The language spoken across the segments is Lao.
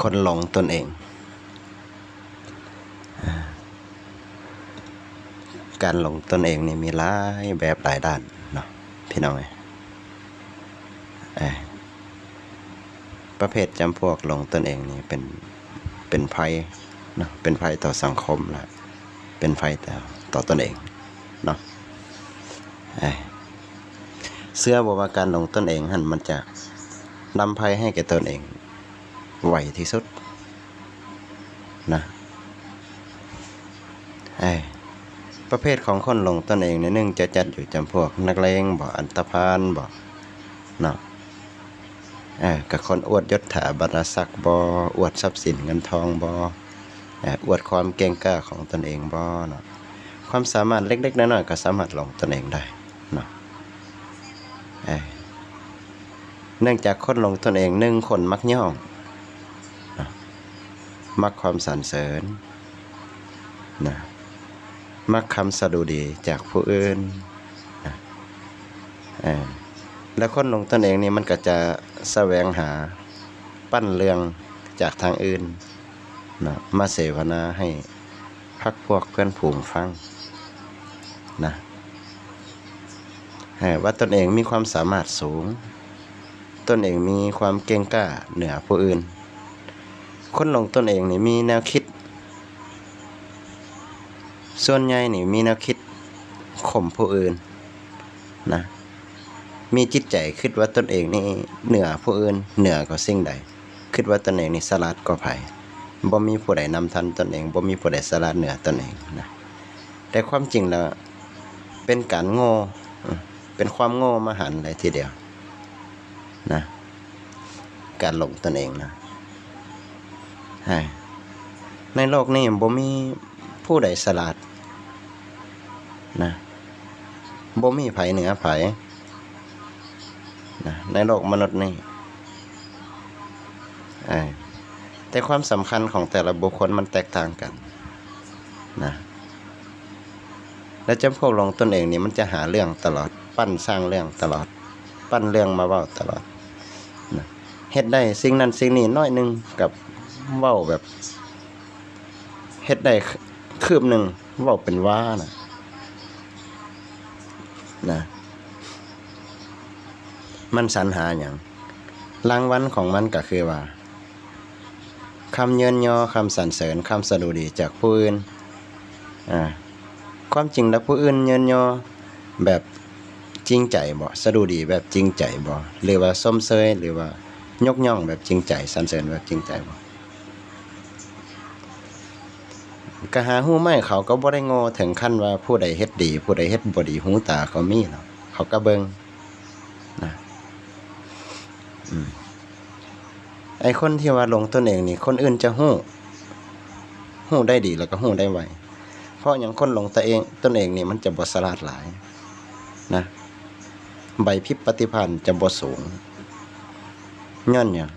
ຄົນຫຼົງຕົນເອງ. ການຫຼົງຕົນເອງນີ້ມີຫຼາຍແບບຫຼາຍດ້ານເນາະ ພີ່ນ້ອງເອີຍ. ເອີ ປະເພດຈຳພວກຫຼົງຕົນເອງນີ້ເປັນ ເປັນໄພເນາະ ເປັນໄພຕໍ່ສັງຄົມ ແລະ ເປັນໄພຕໍ່ ຕໍ່ຕົນເອງເນາະ. ເອີ ເຊື່ອບໍ່ວ່າການຫຼົງຕົນເອງຫັ້ນ ມັນຈະນຳໄພໃຫ້ແກ່ຕົນເອງໄວທີ່ສຸດນະ. ເອີ ປະເພດຂອງຄົນຫຼົງຕົນເອງນີ້ ໜຶ່ງ ຈະຈັດຢູ່ຈຳພວກນັກເລງບໍ ອັນຕະພານບໍເນາະ. ເອີ ກະຄົນອວດຍົດຖາບັນລະສັກບໍ ອວດຊັບສິນເງິນທອງບໍ ເອີ ອວດຄວາມເກັ່ງກ້າຂອງຕົນເອງບໍເນາະ. ຄວາມສາມາດເລັກໆນ້ອຍໆກໍສາມາດຫຼົງຕົນເອງໄດ້ເນາະ. ເອີ ເນື່ອງຈາກຄົນຫຼົງຕົນເອງ ໜຶ່ງ ຄົນມັກຍ້ອງເນາະ ມັກຄວາມສັນເສີນ ນະ ມັກຄຳສະດຸດີຈາກຜູ້ອື່ນນະ. ເອີ ແລະ ຄົນຫຼົງຕົນເອງນີ້ ມັນກໍຈະສະແຫວງຫາປັ້ນເລື່ອງຈາກທາງອື່ນເນາະ ມາເສວະນາໃຫ້ພັກພວກເພື່ອນຝູງຟັງນະ ເອີ ວ່າຕົນເອງມີຄວາມສາມາດສູງ ຕົນເອງມີຄວາມເກັ່ງກ້າເໜືອຜູ້ອື່ນ. ຄົນຫຼົງຕົນເອງນີ້ມີແນວຄິດ ສ່ວນໃຫຍ່ນີ້ມີແນວຄິດຂົ່ມຜູ້ອື່ນນະ ມີຈິດໃຈຄິດວ່າຕົນເອງນີ້ເໜືອຜູ້ອື່ນ ເໜືອກວ່າສິ່ງໃດ ຄິດວ່າຕົນເອງນີ້ສະຫຼາດກວ່າໃຜ ບໍ່ມີຜູ້ໃດນຳທັນຕົນເອງ ບໍ່ມີຜູ້ໃດສະຫຼາດເໜືອຕົນເອງນະ. ແຕ່ຄວາມຈິງແລ້ວເປັນການໂງ່ ເປັນຄວາມໂງ່ມະຫັນເລີຍທີດຽວນະ ການຫຼົງຕົນເອງນະ. ໃນໂລກນີ້ບໍ່ມີຜູ້ໃດສະຫຼາດນະ ບໍ່ມີໃຜເໜືອໃຜນະ ໃນໂລກມະນຸດນີ້. ເອີ ແຕ່ຄວາມສຳຄັນຂອງແຕ່ລະບຸກຄົນມັນແຕກຕ່າງກັນນະ ແລະ ຈຳພວກຫຼົງຕົນເອງນີ້ ມັນຈະຫາເລື່ອງຕະຫຼອດ ປັ້ນສ້າງເລື່ອງຕະຫຼອດ ປັ້ນເລື່ອງມາເວົ້າຕະຫຼອດນະ. ເຮັດໄດ້ສິ່ງນັ້ນສິ່ງນີ້ໜ້ອຍໜຶ່ງກັບເວົ້າແບບ ເຮັດໄດ້ຄືບໜຶ່ງເວົ້າເປັນວານະ ນະ. ມັນສັນຫາຫຍັງ? ລາງວັນຂອງມັນກໍຄືວ່າ ຄຳເຍີນຍໍ, ຄຳສັນເສີນ, ຄຳສະດຸດີຈາກຜູ້ອື່ນ. ອາ ຄວາມຈິງແລ້ວຜູ້ອື່ນເຍີນຍໍແບບຈິງໃຈບໍ? ສະດຸດີແບບຈິງໃຈບໍ? ຫຼືວ່າຊົມເຊີຍ ຫຼືວ່າຍົກຍ້ອງແບບຈິງໃຈ, ສັນເສີນແບບຈິງໃຈບໍ? ກະຫາຮູ້ໄມ້ ເຂົາກໍບໍ່ໄດ້ໂງ່ເຖິງຂັ້ນວ່າຜູ້ໃດເຮັດດີ ຜູ້ໃດເຮັດບໍ່ດີ ຫູຕາເຂົາມີເນາະ ເຂົາກໍເບິ່ງນະ. ອືມ ໄອ້ຄົນທີ່ວ່າຫຼົງຕົນເອງນີ້ ຄົນອື່ນຈະຮູ້ ຮູ້ໄດ້ດີ ແລ້ວກໍຮູ້ໄດ້ໄວ. ເພາະຫຍັງ? ຄົນຫຼົງຕົນເອງ ຕົນເອງນີ້ມັນຈະບໍ່ສະຫຼາດຫຼາຍນະ ໃບພິບປະຕິພານຈະບໍ່ສູງ. ຍ້ອນຫຍັງ?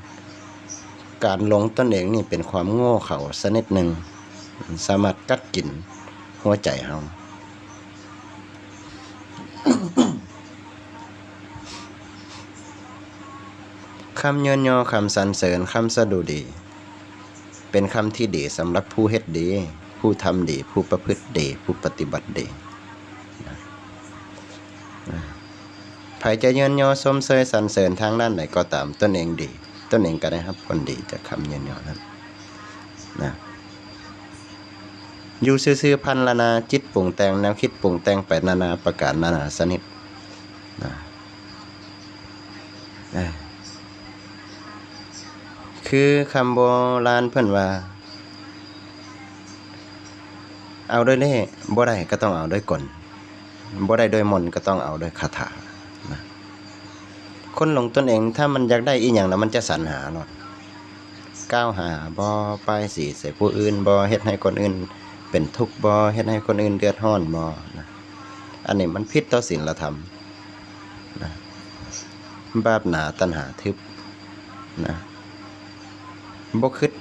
ການຫຼົງຕົນເອງນີ້ເປັນຄວາມໂງ່ເຂົາຊະນິດໜຶ່ງ ສາມາດກັດກິນຫົວໃຈເຮົາ. ຄຳເຍີນຍໍ, ຄຳສັນເສີນ, ຄຳສະດຸດີ ເປັນຄຳທີ່ດີສຳລັບຜູ້ເຮັດດີ, ຜູ້ທຳດີ, ຜູ້ປະພຶດດີ, ຜູ້ປະຕິບັດດີນະ. ໃຜຈະເຍີນຍໍຊົມເຊີຍສັນເສີນທາງດ້ານໃດກໍຕາມ, ຕົນເອງດີ, ຕົນເອງກໍໄດ້ຮັບຜົນດີຈາກຄຳເຍີນຍໍນັ້ນນະ. ຢູ່ຊື່ໆ ພັນລະນາ, ຈິດປຸງແຕ່ງ, ແນວຄິດປຸງແຕ່ງໄປນານາປະການນານາຊະນິດນະ. ເອີ ຄືຄຳໂບລານເພິ່ນວ່າ ເອົາດ້ວຍເລ່ບໍ່ໄດ້ກໍຕ້ອງເອົາດ້ວຍກົນ, ບໍ່ໄດ້ດ້ວຍມົນກໍຕ້ອງເອົາດ້ວຍຄາຖານະ. ຄົນຫຼົງຕົນເອງ ຖ້າມັນຢາກໄດ້ອີ່ຫຍັງແລ້ວ ມັນຈະສັນຫາໂລດ, ກ່າວຫາບໍ, ປ້າຍສີໃສ່ຜູ້ອື່ນບໍ, ເຮັດໃຫ້ຄົນອື່ນເປັນທຸກບໍ, ເຮັດໃຫ້ຄົນອື່ນເດືອດຮ້ອນບໍນະ. ອັນນີ້ມັນຜິດຕໍ່ສິນລະທຳນະ, ບາບໜາ ຕັນຫາທຶບນະ. ບໍ່ຄິດ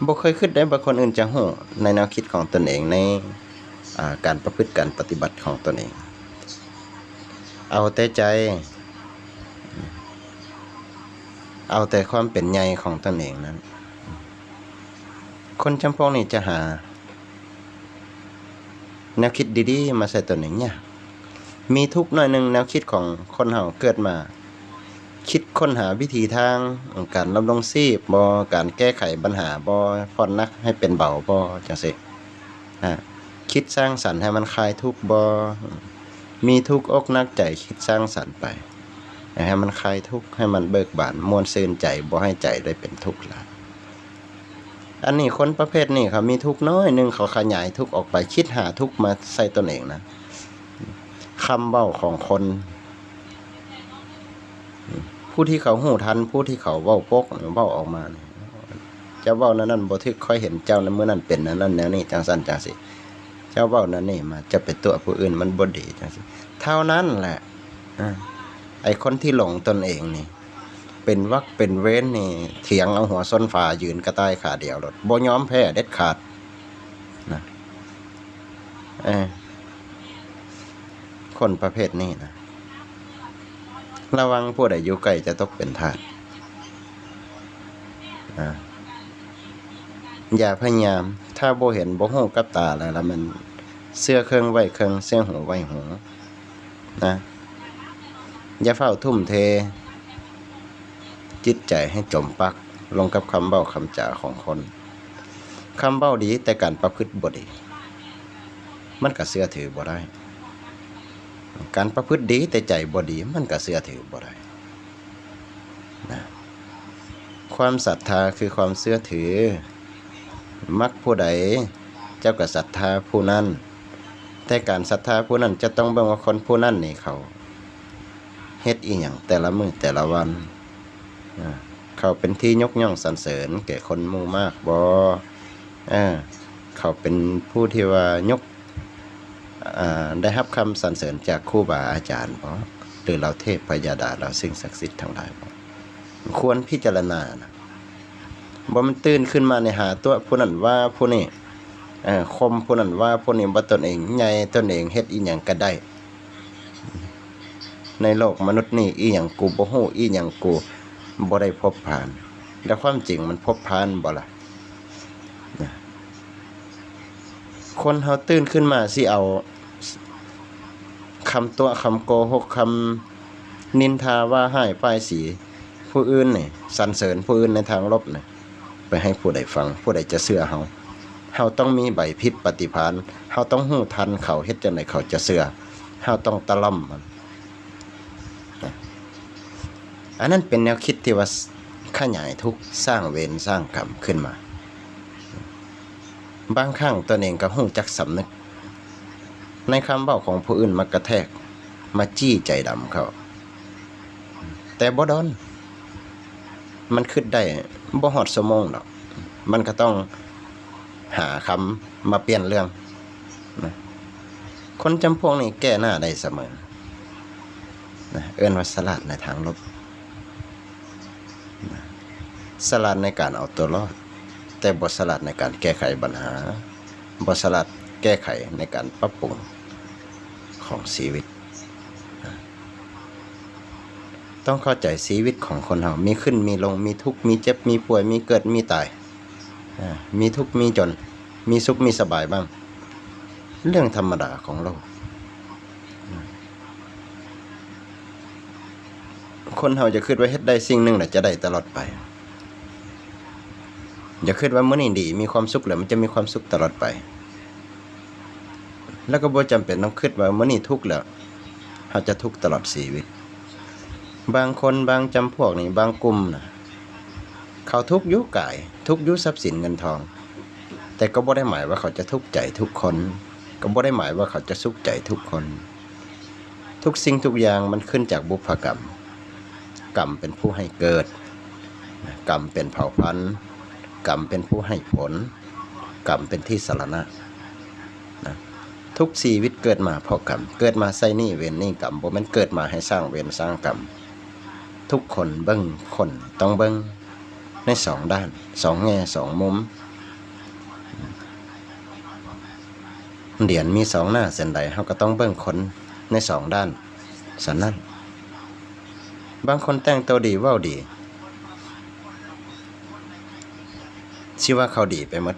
ບໍ່ເຄີຍຄິດໄດ້ວ່າຄົນອື່ນຈະຮູ້ໃນແນວຄິດຂອງຕົນເອງ, ໃນ ອາ ການປະພຶດການປະຕິບັດຂອງຕົນເອງ. ເອົາແຕ່ໃຈ, ເ ເອົາແຕ່ຄວາມເປັນໃຫຍ່ຂອງຕົນເອງນັ້ນ. ຄົນຈຳພວກນີ້ຈະຫາແນວຄິດດີໆມາໃສ່ຕົນເອງຍາກ. ມີທຸກໜ້ອຍໜຶ່ງ ແນວຄິດຂອງຄົນເຮົາເກີດມາ ຄິດຄົ້ນຫາວິທີທາງ ການດຳລົງຊີບບໍ, ການແກ້ໄຂບັນຫາບໍ, ຜ່ອນໜັກໃຫ້ເປັນເບົາບໍ ຈັ່ງຊີ້. ອາ ຄິດສ້າງສັນໃຫ້ມັນຄາຍທຸກບໍ, ມີທຸກອົກໜັກໃຈ ຄິດສ້າງສັນໄປ ໃຫ້ມັນຄາຍທຸກ ໃຫ້ມັນເບີກບານ ມ່ວນຊື່ນໃຈ ບໍ່ໃຫ້ໃຈໄດ້ເປັນທຸກຫຼາຍ. ອັນນີ້ຄົນປະເພດນີ້ເຂົາມີທຸກໜ້ອຍໜຶ່ງ ເຂົາຂະຫຍາຍທຸກອອກໄປ ຄິດຫາທຸກມາໃສ່ຕົນເອງນະ. ຄຳເວົ້າຂອງຄົນ ຜູ້ທີ່ເຂົາຮູ້ທັນ ຜູ້ທີ່ເຂົາເວົ້າປົກ ເວົ້າອອກມານີ້ ເຈົ້າເວົ້າແນວນັ້ນບໍ່ຖືກ ຂ້ອຍເຫັນເຈົ້າໃນມື້ນັ້ນເປັນແນວນັ້ນແນວນີ້ ຈັ່ງຊັ້ນຈັ່ງຊີ້ ເຈົ້າເວົ້າແນວນີ້ມາ ເຈົ້າໄປຕົວະຜູ້ອື່ນມັນບໍ່ດີ ຈັ່ງຊີ້. ເທົ່ານັ້ນແຫຼະ ອາ ໄອ້ຄົນທີ່ຫຼົງຕົນເອງນີ້ ເປັນວັກເປັນເວນນີ້ ຖຽງເອົາຫົວຊົນຝາ ຢືນກະຕ່າຍຂາດຽວໂລດ ບໍ່ຍອມແພ້ເດັດຂາດນະ. ເອີ ຄົນປະເພດນີ້ນະ ລະວັງຜູ້ໃດຢູ່ໃກ້ຈະຕົກເປັນທາດ. ອາ ຢ່າພະຍາຍາມ ຖ້າບໍ່ເຫັນບໍ່ຮູ້ກັບຕາແລ້ວ ລະແມ່ນເຊື່ອເຄິ່ງໄຫວ້ເຄິ່ງ ເຊື່ອຫູໄຫວ້ຫູນະ. ຢ່າຟ້າວທຸ່ມເທຈິດໃຈໃຫ້ຈົມປັກລົງກັບຄຳເວົ້າຄຳຈາຂອງຄົນ. ຄຳເວົ້າດີ ແຕ່ການປະພຶດບໍ່ດີ ມັນກະເຊື່ອຖືບໍ່ໄດ້. ການປະພຶດດີ ແຕ່ໃຈບໍ່ດີ ມັນກະເຊື່ອຖືບໍ່ໄດ້ນະ. ຄວາມສັດທາຄືຄວາມເຊື່ອຖື. ມັກຜູ້ໃດ ເຈົ້າກະສັດທາຜູ້ນັ້ນ, ແຕ່ການສັດທາຜູ້ນັ້ນ ເຈົ້າຕ້ອງເບິ່ງວ່າຄົນຜູ້ນັ້ນນີ້ເຂົາເຮັດອີ່ຫຍັງແຕ່ລະມື້ແຕ່ລະວັນ. ເຂົາເປັນທີ່ຍົກຍ້ອງສັນເສີນແກ່ຄົນໝູ່ມາກບໍ່? ເຂົາເປັນຜູ້ທີ່ວ່າຍົກ ອາ ໄດ້ຮັບຄຳສັນເສີນຈາກຄູບາອາຈານບໍ່? ຫຼືເຫຼົ່າເທບພະຍາດາ ເຫຼົ່າສິ່ງສັກສິດທັງຫຼາຍບໍ່? ຄວນພິຈາລະນານະ. ບໍ່ແມ່ນຕື່ນຂຶ້ນມານີ້ຫາຕົວະຜູ້ນັ້ນວ່າຜູ້ນີ້ ເອີ ຂົ່ມຜູ້ນັ້ນວ່າຜູ້ນີ້ ວ່າຕົນເອງໃຫຍ່ ຕົນເອງເຮັດອີ່ຫຍັງກະໄດ້. ໃນໂລກມະນຸດນີ້ ອີ່ຫຍັງກູບໍ່ຮູ້ ອີ່ຫຍັງກູບໍ່ໄດ້ພົບຜ່ານ. ແລ້ວຄວາມຈິງມັນພົບຜ່ານບໍ່ລະ? ນະ ຄົນເຮົາຕື່ນຂຶ້ນມາຊິເອົາຄຳຕົວະ ຄຳໂກຫົກ ຄຳນິນທາວ່າຮ້າຍປ້າຍສີຜູ້ອື່ນນີ້ ສັນເສີນຜູ້ອື່ນໃນທາງລົບນີ້ ໄປໃຫ້ຜູ້ໃດຟັງ? ຜູ້ໃດຈະເຊື່ອເຮົາ? ເຮົາຕ້ອງມີໃບຜິດປະຕິພານ, ເຮົາຕ້ອງຮູ້ທັນເຂົາ, ເຮັດຈັ່ງໃດເຂົາຈະເຊື່ອ? ເຮົາຕ້ອງຕະລ່ອມມັນ. ອັນນັ້ນເປັນແນວຄິດທີ່ວ່າຂະຫຍາຍທຸກ, ສ້າງເວນສ້າງກຳຂຶ້ນມາ. ບາງຄັ້ງຕົນເອງກໍຮູ້ຈັກສຳນຶກໃນຄຳເວົ້າຂອງຜູ້ອື່ນມາກະແທກ, ມາຈີ້ໃຈດຳເຂົາ, ແຕ່ບໍ່ດົນ ມັນຄິດໄດ້ບໍ່ຮອດຊົ່ວໂມງດອກ, ມັນກໍຕ້ອງຫາຄຳມາປ່ຽນເລື່ອງນະ. ຄົນຈຳພວກນີ້ແກ້ໜ້າໄດ້ສະເໝີນະ, ເອີ້ນວ່າສະຫຼາດໃນທາງລົບນະ, ສະຫຼາດໃນການເອົາຕົວລອດ, ແຕ່ບໍ່ສະຫຼາດໃນການແກ້ໄຂບັນຫາ, ບໍ່ສະຫຼາດແກ້ໄຂໃນການປັບປຸງຂອງຊີວິດນະ. ຕ້ອງເຂົ້າໃຈຊີວິດຂອງຄົນເຮົາ ມີຂຶ້ນມີລົງ, ມີທຸກມີເຈັບ, ມີປ່ວຍ, ມີເກີດມີຕາຍ, ອາ ມີທຸກມີຈົນ, ມີສຸກມີສະບາຍບ້າງ, ເລື່ອງທຳມະດາຂອງໂລກ. ຄົນເຮົາຢ່າຄິດວ່າເຮັດໄດ້ສິ່ງໜຶ່ງແລ້ວຈະໄດ້ຕະຫຼອດໄປ. ຢ່າຄິດວ່າມື້ນີ້ດີ, ມີຄວາມສຸກແລ້ວມັນຈະມີຄວາມສຸກຕະຫຼອດໄປ. ແລ້ວກໍບໍ່ຈຳເປັນຕ້ອງຄິດວ່າມື້ນີ້ທຸກແລ້ວເຮົາຈະທຸກຕະຫຼອດຊີວິດ. ບາງຄົນບາງຈຳພວກນີ້ ບາງກຸ່ມນະ ເຂົາທຸກຢູ່ກາຍ, ທຸກຢູ່ຊັບສິນເງິນທອງ, ແຕ່ກໍບໍ່ໄດ້ໝາຍວ່າເຂົາຈະທຸກໃຈທຸກຄົນ, ກໍບໍ່ໄດ້ໝາຍວ່າເຂົາຈະສຸກໃຈທຸກຄົນ. ທຸກສິ່ງທຸກຢ່າງມັນຂຶ້ນຈາກບຸບພະກຳ. ກຳເປັນຜູ້ໃຫ້ເກີດ, ກຳເປັນເຜົ່າພັນ, ກຳເປັນຜູ້ໃຫ້ຜົນ, ກຳເປັນທີ່ສະລະນະນະ. ທຸກຊີວິດເກີດມາເພາະກຳ, ເກີດມາໃຊ້ໜີ້ເວນໜີ້ກຳ, ບໍ່ແມ່ນເກີດມາໃຫ້ສ້າງເວນສ້າງກຳ. ທຸກຄົນເບິ່ງ, ຄົນຕ້ອງເບິ່ງໃນສອງດ້ານ, ສອງແງ່, ສອງມຸມ. ຫຼຽນມີສອງໜ້າເຊັ່ນໃດ, ເຮົາກໍຕ້ອງເບິ່ງຄົນໃນສອງດ້ານ. ສະນັ້ນ ບາງຄົນແຕ່ງໂຕດີ ເວົ້າດີ, ຊິວ່າເຂົາດີໄປໝົດ.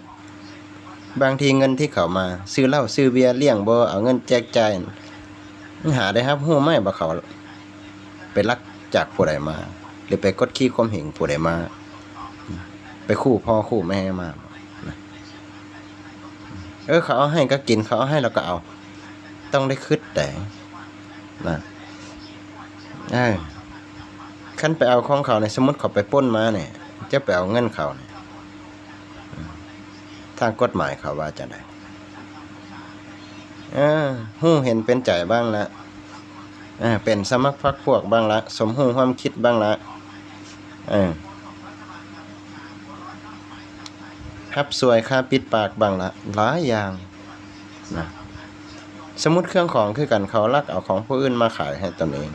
ບາງທີເງິນທີ່ເຂົາມາຊື້ເຫຼົ້າຊື້ເບຍລ້ຽງ ບໍ່ເອົາເງິນແຈກຈ່າຍ, ຫາໄດ້ຮັບຮູ້ໄໝວ່າເຂົາໄປລັກຈາກຜູ້ໃດມາ ຫຼືໄປກົດຂີ່ຂົ່ມເຫງຜູ້ໃດມາ, ໄປຂູ່ພໍ່ຂູ່ແມ່ມາ. ເອີ ເຂົາເອົາໃຫ້ກໍກິນ, ເຂົາເອົາໃຫ້ແລ້ວກໍເອົາ, ຕ້ອງໄດ້ຄິດໄດ໋ນະ. ເອີ ຄັນໄປເອົາຂອງເຂົານີ້, ສົມມຸດເຂົາໄປປຸ້ນມານີ້, ເຈົ້າໄປເອົາເງິນເຂົານີ້, ທາງກົດໝາຍເຂົາວ່າຈັ່ງໃດ? ເອີ ຮູ້ເຫັນເປັນໃຈບ້າງລະ, ເອີ ເປັນສະໝັກພັກພວກບ້າງລະ, ສົມຮູ້ຮ່ວມຄິດບ້າງລະ, ເອີ ຮັບຊ່ວຍຄ່າປິດປາກບ້າງລະ, ຫຼາຍຢ່າງນະ. ສົມມຸດເຄື່ອງຂອງຄືກັນ, ເຂົາລັກເອົາຂອງຜູ້ອື່ນມາຂາຍໃຫ້ຕົນເອງ,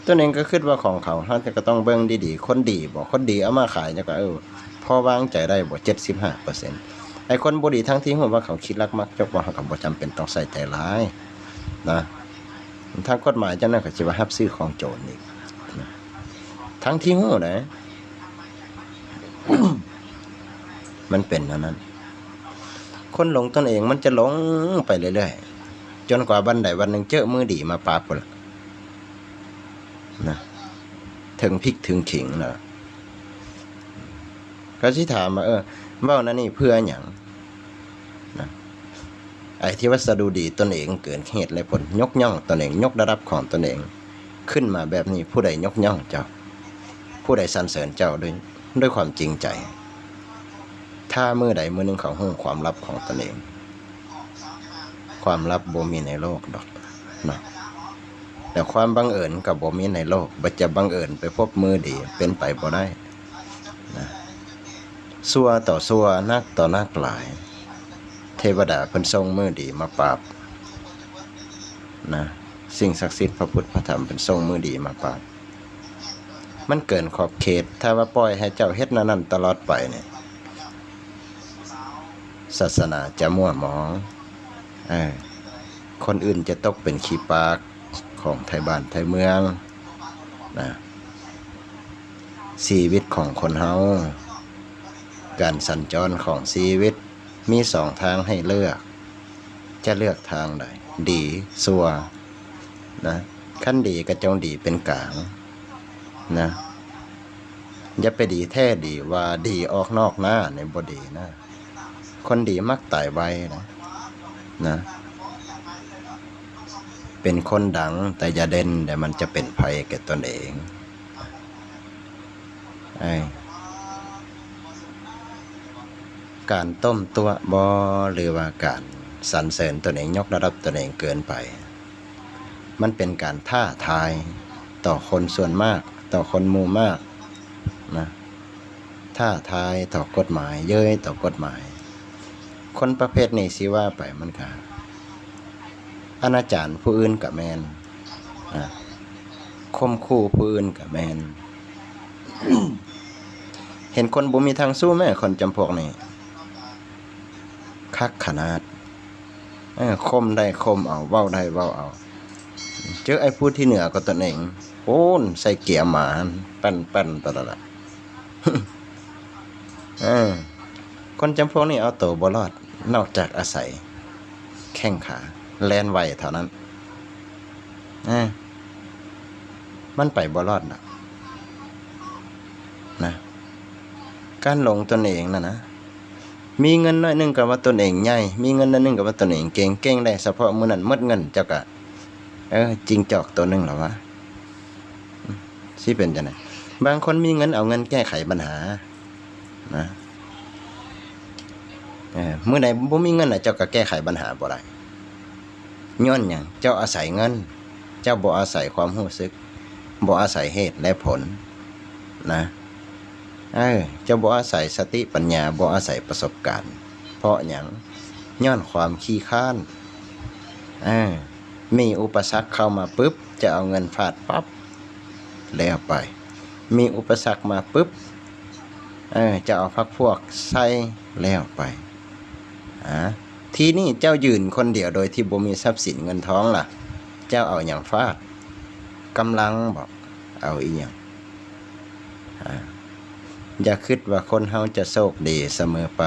ຕົນເອງກໍຄິດວ່າຂອງເຂົາ, ເຮົາກໍຕ້ອງເບິ່ງດີໆ, ຄົນດີບໍ່? ຄົນດີເອົາມາຂາຍ ແລ້ວກໍ ເອີ ພໍວາງໃຈໄດ້ບໍ່? ເຈັດສິບຫ້າເປີເຊັນ. ໄອ້ຄົນບໍ່ດີ ທັງທີ່ຮູ້ວ່າເຂົາຂີ້ລັກມັກຈົກ, ວ່າເຮົາກໍບໍ່ຈຳເປັນຕ້ອງໃສ່ໃຈຫຼາຍນະ. ທາງກົດໝາຍຈັ່ງນັ້ນ ເຂົາຊິວ່າຮັບຊື້ຂອງໂຈນອີກນະ, ທັງທີ່ຮູ້ນະ. ມັນເປັນແນວນັ້ນ. ຄົນຫຼົງຕົນເອງມັນຈະຫຼົງໄປເລື້ອຍໆ ຈົນກວ່າວັນໃດວັນໜຶ່ງເຈີມືດີມາປາບພຸ້ນລະນະ, ເຖິງພິກເຖິງຂີງລະ. ເຂົາຊິຖາມວ່າ ເອີ ເວົ້າແນວນີ້ເພື່ອຫຍັງນະ? ໄອ້ທີ່ວ່າສະດຸດີຕົນເອງເກີນເຫດແລະຜົນ, ຍົກຍ້ອງຕົນເອງ, ຍົກລະດັບຂອງຕົນເອງຂຶ້ນມາແບບນີ້, ຜູ້ໃດຍົກຍ້ອງເຈົ້າ? ຜູ້ໃດສັນເສີນເຈົ້າດ້ວຍ, ດ້ວຍຄວາມຈິງໃຈ? ຖ້າມື້ໃດມື້ໜຶ່ງເຂົາຮູ້ຄວາມລັບຂອງຕົນເອງ, ຄວາມລັບບໍ່ມີໃນໂລກດອກເນາະ, ແລະ ຄວາມບັງເອີນກໍບໍ່ມີໃນໂລກ, ບໍ່ຈະບັງເອີນໄປພົບມື້ດີ, ເປັນໄປບໍ່ໄດ້ນະ. ຊົ່ວຕໍ່ຊົ່ວ, ໜັກຕໍ່ໜັກຫຼາຍ, ເທວະດາເພິ່ນສົ່ງມື້ດີມາປາບນະ, ສິ່ງສັກສິດ, ພະພຸດພະທຳ ເພິ່ນສົ່ງມື້ດີມາປາບ. ມັນເກີນຂອບເຂດ, ຖ້າວ່າປ່ອຍໃຫ້ເຈົ້າເຮັດແນວນັ້ນຕະຫຼອດໄປນີ້, ສາສະໜາຈະມົວໝອງ. ເອີ ຄົນອື່ນຈະຕົກເປັນຂີ້ປາກຂອງໄທບ້ານໄທເມືອງນະ. ຊີວິດຂອງຄົນເຮົາ, ການສັນຈອນຂອງຊີວິດ ມີສອງທາງໃຫ້ເລືອກ, ຈະເລືອກທາງໃດ? ດີ, ຊົ່ວນະ? ຄັນດີກໍຈົ່ງດີເປັນກາງນະ, ຢ່າໄປດີແທ້ດີວ່າດີອອກນອກໜ້ານີ້ບໍ່ດີນະ. ຄົນດີມັກຕາຍໄວນະ, ນະ. ເປັນຄົນດັງແຕ່ຢ່າເດັ່ນ, ແລ້ວມັນຈະເປັນໄພແກ່ຕົນເອງ. ເອີ ການຕົ້ມຕົວະບໍ ຫຼືວ່າການສັນເສີນຕົນເອງ, ຍົກລະດັບຕົນເອງເກີນໄປ, ມັນເປັນການທ້າທາຍຕໍ່ຄົນສ່ວນມາກ, ຕໍ່ຄົນໝູ່ມາກນະ, ທ້າທາຍຕໍ່ກົດໝາຍ, ເຍີ້ຍຕໍ່ກົດໝາຍ. ຄົນປະເພດນີ້ ຊິວ່າໄປມັນກະອະນາຈານຜູ້ອື່ນກະແມ່ນ, ອາ ຂົ່ມຂູ່ຜູ້ອື່ນກະແມ່ນ. ເຫັນຄົນບໍ່ມີທາງສູ້ແມ້ ຄົນຈຳພວກນີ້ ຄັກຂະໜາດ. ເອີ ຂົ່ມໄດ້ຂົ່ມເອົາ, ເວົ້າໄດ້ເວົ້າເອົາ. ເຈີໄອ້ຜູ້ທີ່ເໜືອກວ່າຕົນເອງ ໂອ້ນ ໃສ່ເກຍໝາຫັ້ນ ແປ້ນໆ ຕະລະລະ. ເອີ ຄົນຈຳພວກນີ້ເອົາໂຕບໍ່ລອດ ນອກຈາກອາໄສແຂ້ງຂາແລ່ນໄວເທົ່ານັ້ນ. ເອີ ມັນໄປບໍ່ລອດດອກນະ. ການຫຼົງຕົນເອງນັ້ນນະ, ມີເງິນໜ້ອຍໜຶ່ງກໍວ່າຕົນເອງໃຫຍ່, ມີເງິນໜ້ອຍໜຶ່ງກໍວ່າຕົນເອງເກັ່ງ, ເກັ່ງໄດ້ສະເພາະມື້ນັ້ນໝົດເງິນ ເຈົ້າກໍ ເອີ ຈິງຈອກໂຕໜຶ່ງແລ້ວວະ. ຊິເປັນຈັ່ງໃດ? ບາງຄົນມີເງິນ ເອົາເງິນແກ້ໄຂບັນຫານະ. ເອີ ມື້ໃດບໍ່ມີເງິນນະ ເຈົ້າກໍແກ້ໄຂບັນຫາບໍ່ໄດ້. ຍ້ອນຫຍັງ? ເຈົ້າອາໄສເງິນ, ເຈົ້າບໍ່ອາໄສຄວາມຮູ້ສຶກ, ບໍ່ອາໄສເຫດແລະຜົນນະ. ເອີ ເຈົ້າບໍ່ອາໄສສະຕິປັນຍາ, ບໍ່ອາໄສປະສົບການ. ເພາະຫຍັງ? ຍ້ອນຄວາມຂີ້ຄ້ານ. ເອີ ມີອຸປະສັກເຂົ້າມາປຶບ ຈະເອົາເງິນຟາດປັບ ແລ້ວໄປ. ມີອຸປະສັກມາປຶບ ເອີ ຈະເອົາພັກພວກໃສ່ ແລ້ວໄປ. ອາ ທີນີ້ເຈົ້າຢືນຄົນດຽວໂດຍທີ່ບໍ່ມີຊັບສິນເງິນທອງລະ ເຈົ້າເອົາຫຍັງຟາດ? ກຳລັງບໍ? ເອົາອີ່ຫຍັງ? ອາ ຢ່າຄິດວ່າຄົນເຮົາຈະໂຊກດີສະເໝີໄປ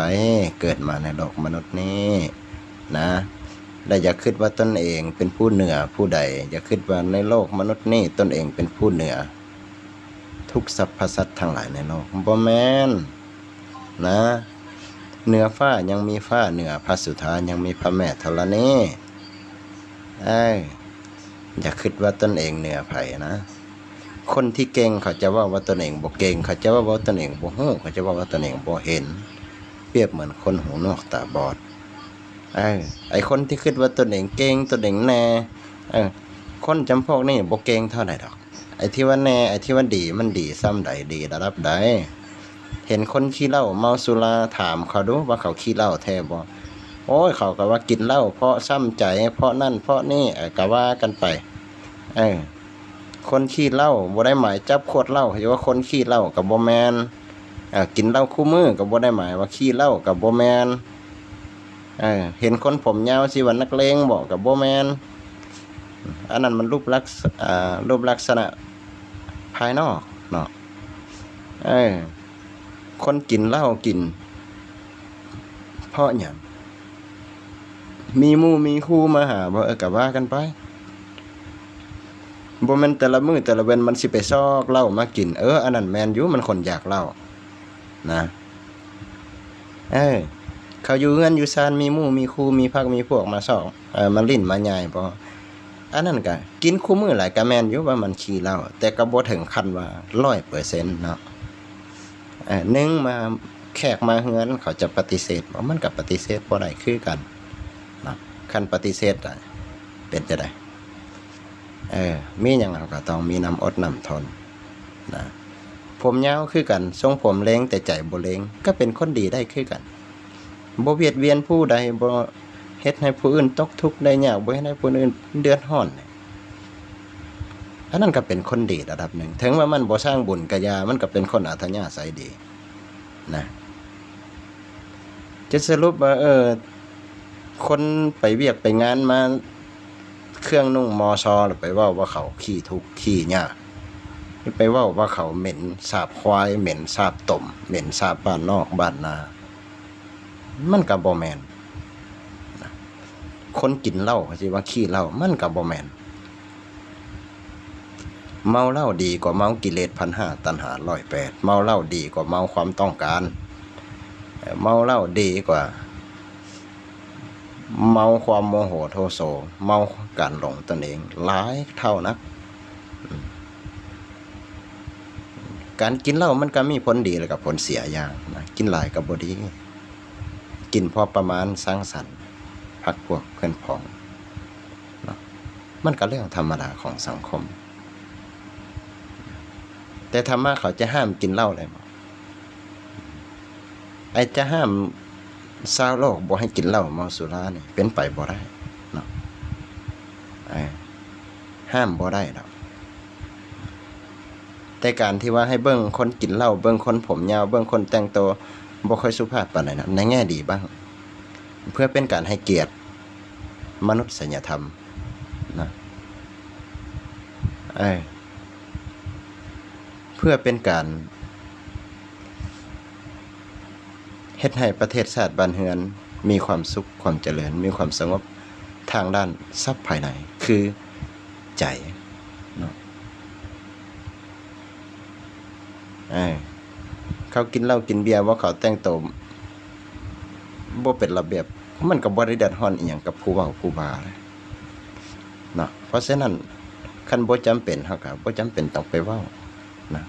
ເກີດມາໃນໂລກມະນຸດນີ້ນະ ແລະ ຢ່າຄິດວ່າຕົນເອງເປັນຜູ້ເໜືອຜູ້ໃດ, ຢ່າຄິດວ່າໃນໂລກມະນຸດນີ້ຕົນເອງເປັນຜູ້ເໜືອທຸກສັບພະສັດທັງຫຼາຍໃນໂລກ. ບໍ່ແມ່ນນະ, ເໜືອຟ້າຍັງມີຟ້າ, ເໜືອພະສຸທາຍັງມີພະແມ່ທໍລະນີ. ເອີ ຢ່າຄິດວ່າຕົນເອງເໜືອໃຜນະ. ຄົນທີ່ເກັ່ງເຂົາຈະເວົ້າວ່າຕົນເອງບໍ່ເກັ່ງ, ເຂົາຈະເວົ້າວ່າຕົນເອງບໍ່ຮູ້, ເຂົາຈະເວົ້າວ່າຕົນເອງບໍ່ເຫັນ, ປຽບເໝືອນຄົນຫູໜວກຕາບອດ. ເອີ ໄອ້ຄົນທີ່ຄິດວ່າຕົນເອງເກັ່ງ, ຕົນເອງແນ່, ເອີ ຄົນຈຳພວກນີ້ບໍ່ເກັ່ງເທົ່າໃດດອກ. ໄອ້ທີ່ວ່າແນ່, ໄອ້ທີ່ວ່າດີ, ມັນດີຊ່ຳໃດ, ດີລະດັບໃດ? ເຫັນຄົນຂີ້ເຫຼົ້າເມົາສຸລາ, ຖາມເຂົາດູວ່າເຂົາຂີ້ເຫຼົ້າແທ້ບໍ່? ໂອ້ຍ ເຂົາກໍວ່າກິນເຫຼົ້າເພາະຊ້ຳໃຈ, ເພາະນັ້ນເພາະນີ້, ເອີ ກໍວ່າກັນໄປ. ເອີ ຄົນຂີ້ເຫຼົ້າບໍ່ໄດ້ໝາຍຈັບຂວດເຫຼົ້າ ເຂົາຈະວ່າຄົນຂີ້ເຫຼົ້າກໍບໍ່ແມ່ນ, ເອີ ກິນເຫຼົ້າຄູ່ມື້ກໍບໍ່ໄດ້ໝາຍວ່າຂີ້ເຫຼົ້າກໍບໍ່ແມ່ນ. ເອີ ເຫັນຄົນຜົມຍາວຊິວ່ານັກເລງບໍ? ກໍບໍ່ແມ່ນ. ອັນນັ້ນມັນຮູບລັກສະ ອ່າ ຮູບລັກສະນະພາຍນອກເນາະ. ເອີ ຄົນກິນເຫຼົ້າກິນເພາະຫຍັງ? ມີໝູ່ມີຄູ່ມາຫາບໍ? ເອີ ກໍວ່າກັນໄປ. ບໍ່ແມ່ນແຕ່ລະມື້ແຕ່ລະເວັນມັນຊິໄປຊອກເຫຼົ້າມາກິນ. ເອີ ອັນນັ້ນແມ່ນຢູ່, ມັນຄົນຢາກເຫຼົ້ານະ. ເອີ ເຂົາຢູ່ເຮືອນຢູ່ຊານ ມີໝູ່ມີຄູ່ ມີພັກມີພວກມາຊອກ ເອີ ມາຫຼິ້ນມາຍ່າຍບໍ? ອັນນັ້ນກະກິນຄູ່ມື້ຫຼາຍກະແມ່ນຢູ່ວ່າມັນຂີ້ເຫຼົ້າ, ແຕ່ກໍບໍ່ເຖິງຂັ້ນວ່າຮ້ອຍເປີເຊັນເນາະ. ເອີ ໜຶ່ງມາ ແຂກມາເຮືອນເຂົາຈະປະຕິເສດບໍ່? ມັນກໍປະຕິເສດບໍ່ໄດ້ຄືກັນເນາະ. ຄັນປະຕິເສດລະເປັນຈັ່ງໃດ? ເອີ ມີຫຍັງເຮົາກໍຕ້ອງມີນ້ຳອົດນ້ຳທົນນະ. ຜົມຍາວຄືກັນ, ຊົງຜົມເລງແຕ່ໃຈບໍ່ເລງ ກໍເປັນຄົນດີໄດ້ຄືກັນ. ບໍ່ບຽດບຽນຜູ້ໃດ, ບໍ່ເຮັດໃຫ້ຜູ້ອື່ນຕົກທຸກໄດ້ຍາກ, ບໍ່ເຮັດໃຫ້ຜູ້ອື່ນເດືອດຮ້ອນ. ອັນນັ້ນກໍເປັນຄົນດີລະດັບໜຶ່ງ. ເຖິງວ່າມັນບໍ່ສ້າງບຸນກະຢ່າ, ມັນກໍເປັນຄົນອັດທະຍາໄສດີນະ. ຈະສະຫຼຸບວ່າ ເອີ ຄົນໄປວຽກໄປງານມາ ເຄື່ອງນຸ່ງມໍຊໍ ແລ້ວໄປເວົ້າວ່າເຂົາຂີ້ທຸກຂີ້ຍາກ, ໄປເວົ້າວ່າເຂົາເໝັນສາບຄວາຍ, ເໝັນສາບຕົມ, ເໝັນສາບບ້ານນອກບ້ານນາ, ມັນກໍບໍ່ແມ່ນ. ຄົນກິນເຫຼົ້າ ເຂົາຊິວ່າຂີ້ເຫຼົ້າ, ມັນກໍບໍ່ແມ່ນ. ເມົາເຫຼົ້າດີກວ່າເມົາກິເລດພັນຫ້າ ຕັນຫາຮ້ອຍແປດ, ເມົາເຫຼົ້າດີກວ່າເມົາຄວາມຕ້ອງການ, ເມົາເຫຼົ້າດີກວ່າເມົາຄວາມໂມໂຫໂທໂສ, ເມົາການຫຼົງຕົນເອງຫຼາຍເທົ່ານັກ. ການກິນເຫຼົ້າມັນກໍມີຜົນດີ ແລ້ວກໍຜົນເສຍຢ່າງນະ, ກິນຫຼາຍກໍບໍ່ດີ, ກິນພໍປະມານ, ສັງສັນ ພັກພວກເພື່ອນພ້ອງເນາະ, ມັນກໍເລື່ອງທຳມະດາຂອງສັງຄົມ. ແຕ່ທຳມະເຂົາຈະຫ້າມກິນເຫຼົ້າໄດ້ບໍ່? ໄອ້ຈະຫ້າມຊາວໂລກບໍ່ໃຫ້ກິນເຫຼົ້າເມົາສຸລານີ້ເປັນໄປບໍ່ໄດ້ເນາະ, ເອີ ຫ້າມບໍ່ໄດ້ດອກ. ແຕ່ການທີ່ວ່າໃຫ້ເບິ່ງຄົນກິນເຫຼົ້າ, ເບິ່ງຄົນຜົມຍາວ, ເບິ່ງຄົນແຕ່ງໂຕບໍ່ຄ່ອຍສຸພາບປານໃດນະ, ໃນແງ່ດີບ້າງ, ເພື່ອເປັນການໃຫ້ກຽດມະນຸດສະຍະທຳນະ, ເອີ ເພື່ອເປັນການເຮັດໃຫ້ປະເທດຊາດບ້ານເຮືອນມີຄວາມສຸກ, ຄວາມຈະເລີນ, ມີຄວາມສະຫງົບທາງດ້ານຊັບພາຍໃນ ຄື ໃຈເນາະ. ເອີ ເຂົາກິນເຫຼົ້າກິນເບຍ ວ່າເຂົາແຕ່ງໂຕບໍ່ເປັນລະບຽບ, ມັນກໍບໍ່ໄດ້ເດືອດຮ້ອນອີ່ຫຍັງກັບຜູ້ເວົ້າຜູ້ວ່າເນາະ. ເພາະສະນັ້ນ ຄັນບໍ່ຈຳເປັນ ເຮົາກໍບໍ່ຈຳເປັນຕ້ອງໄປເວົ້ານະ.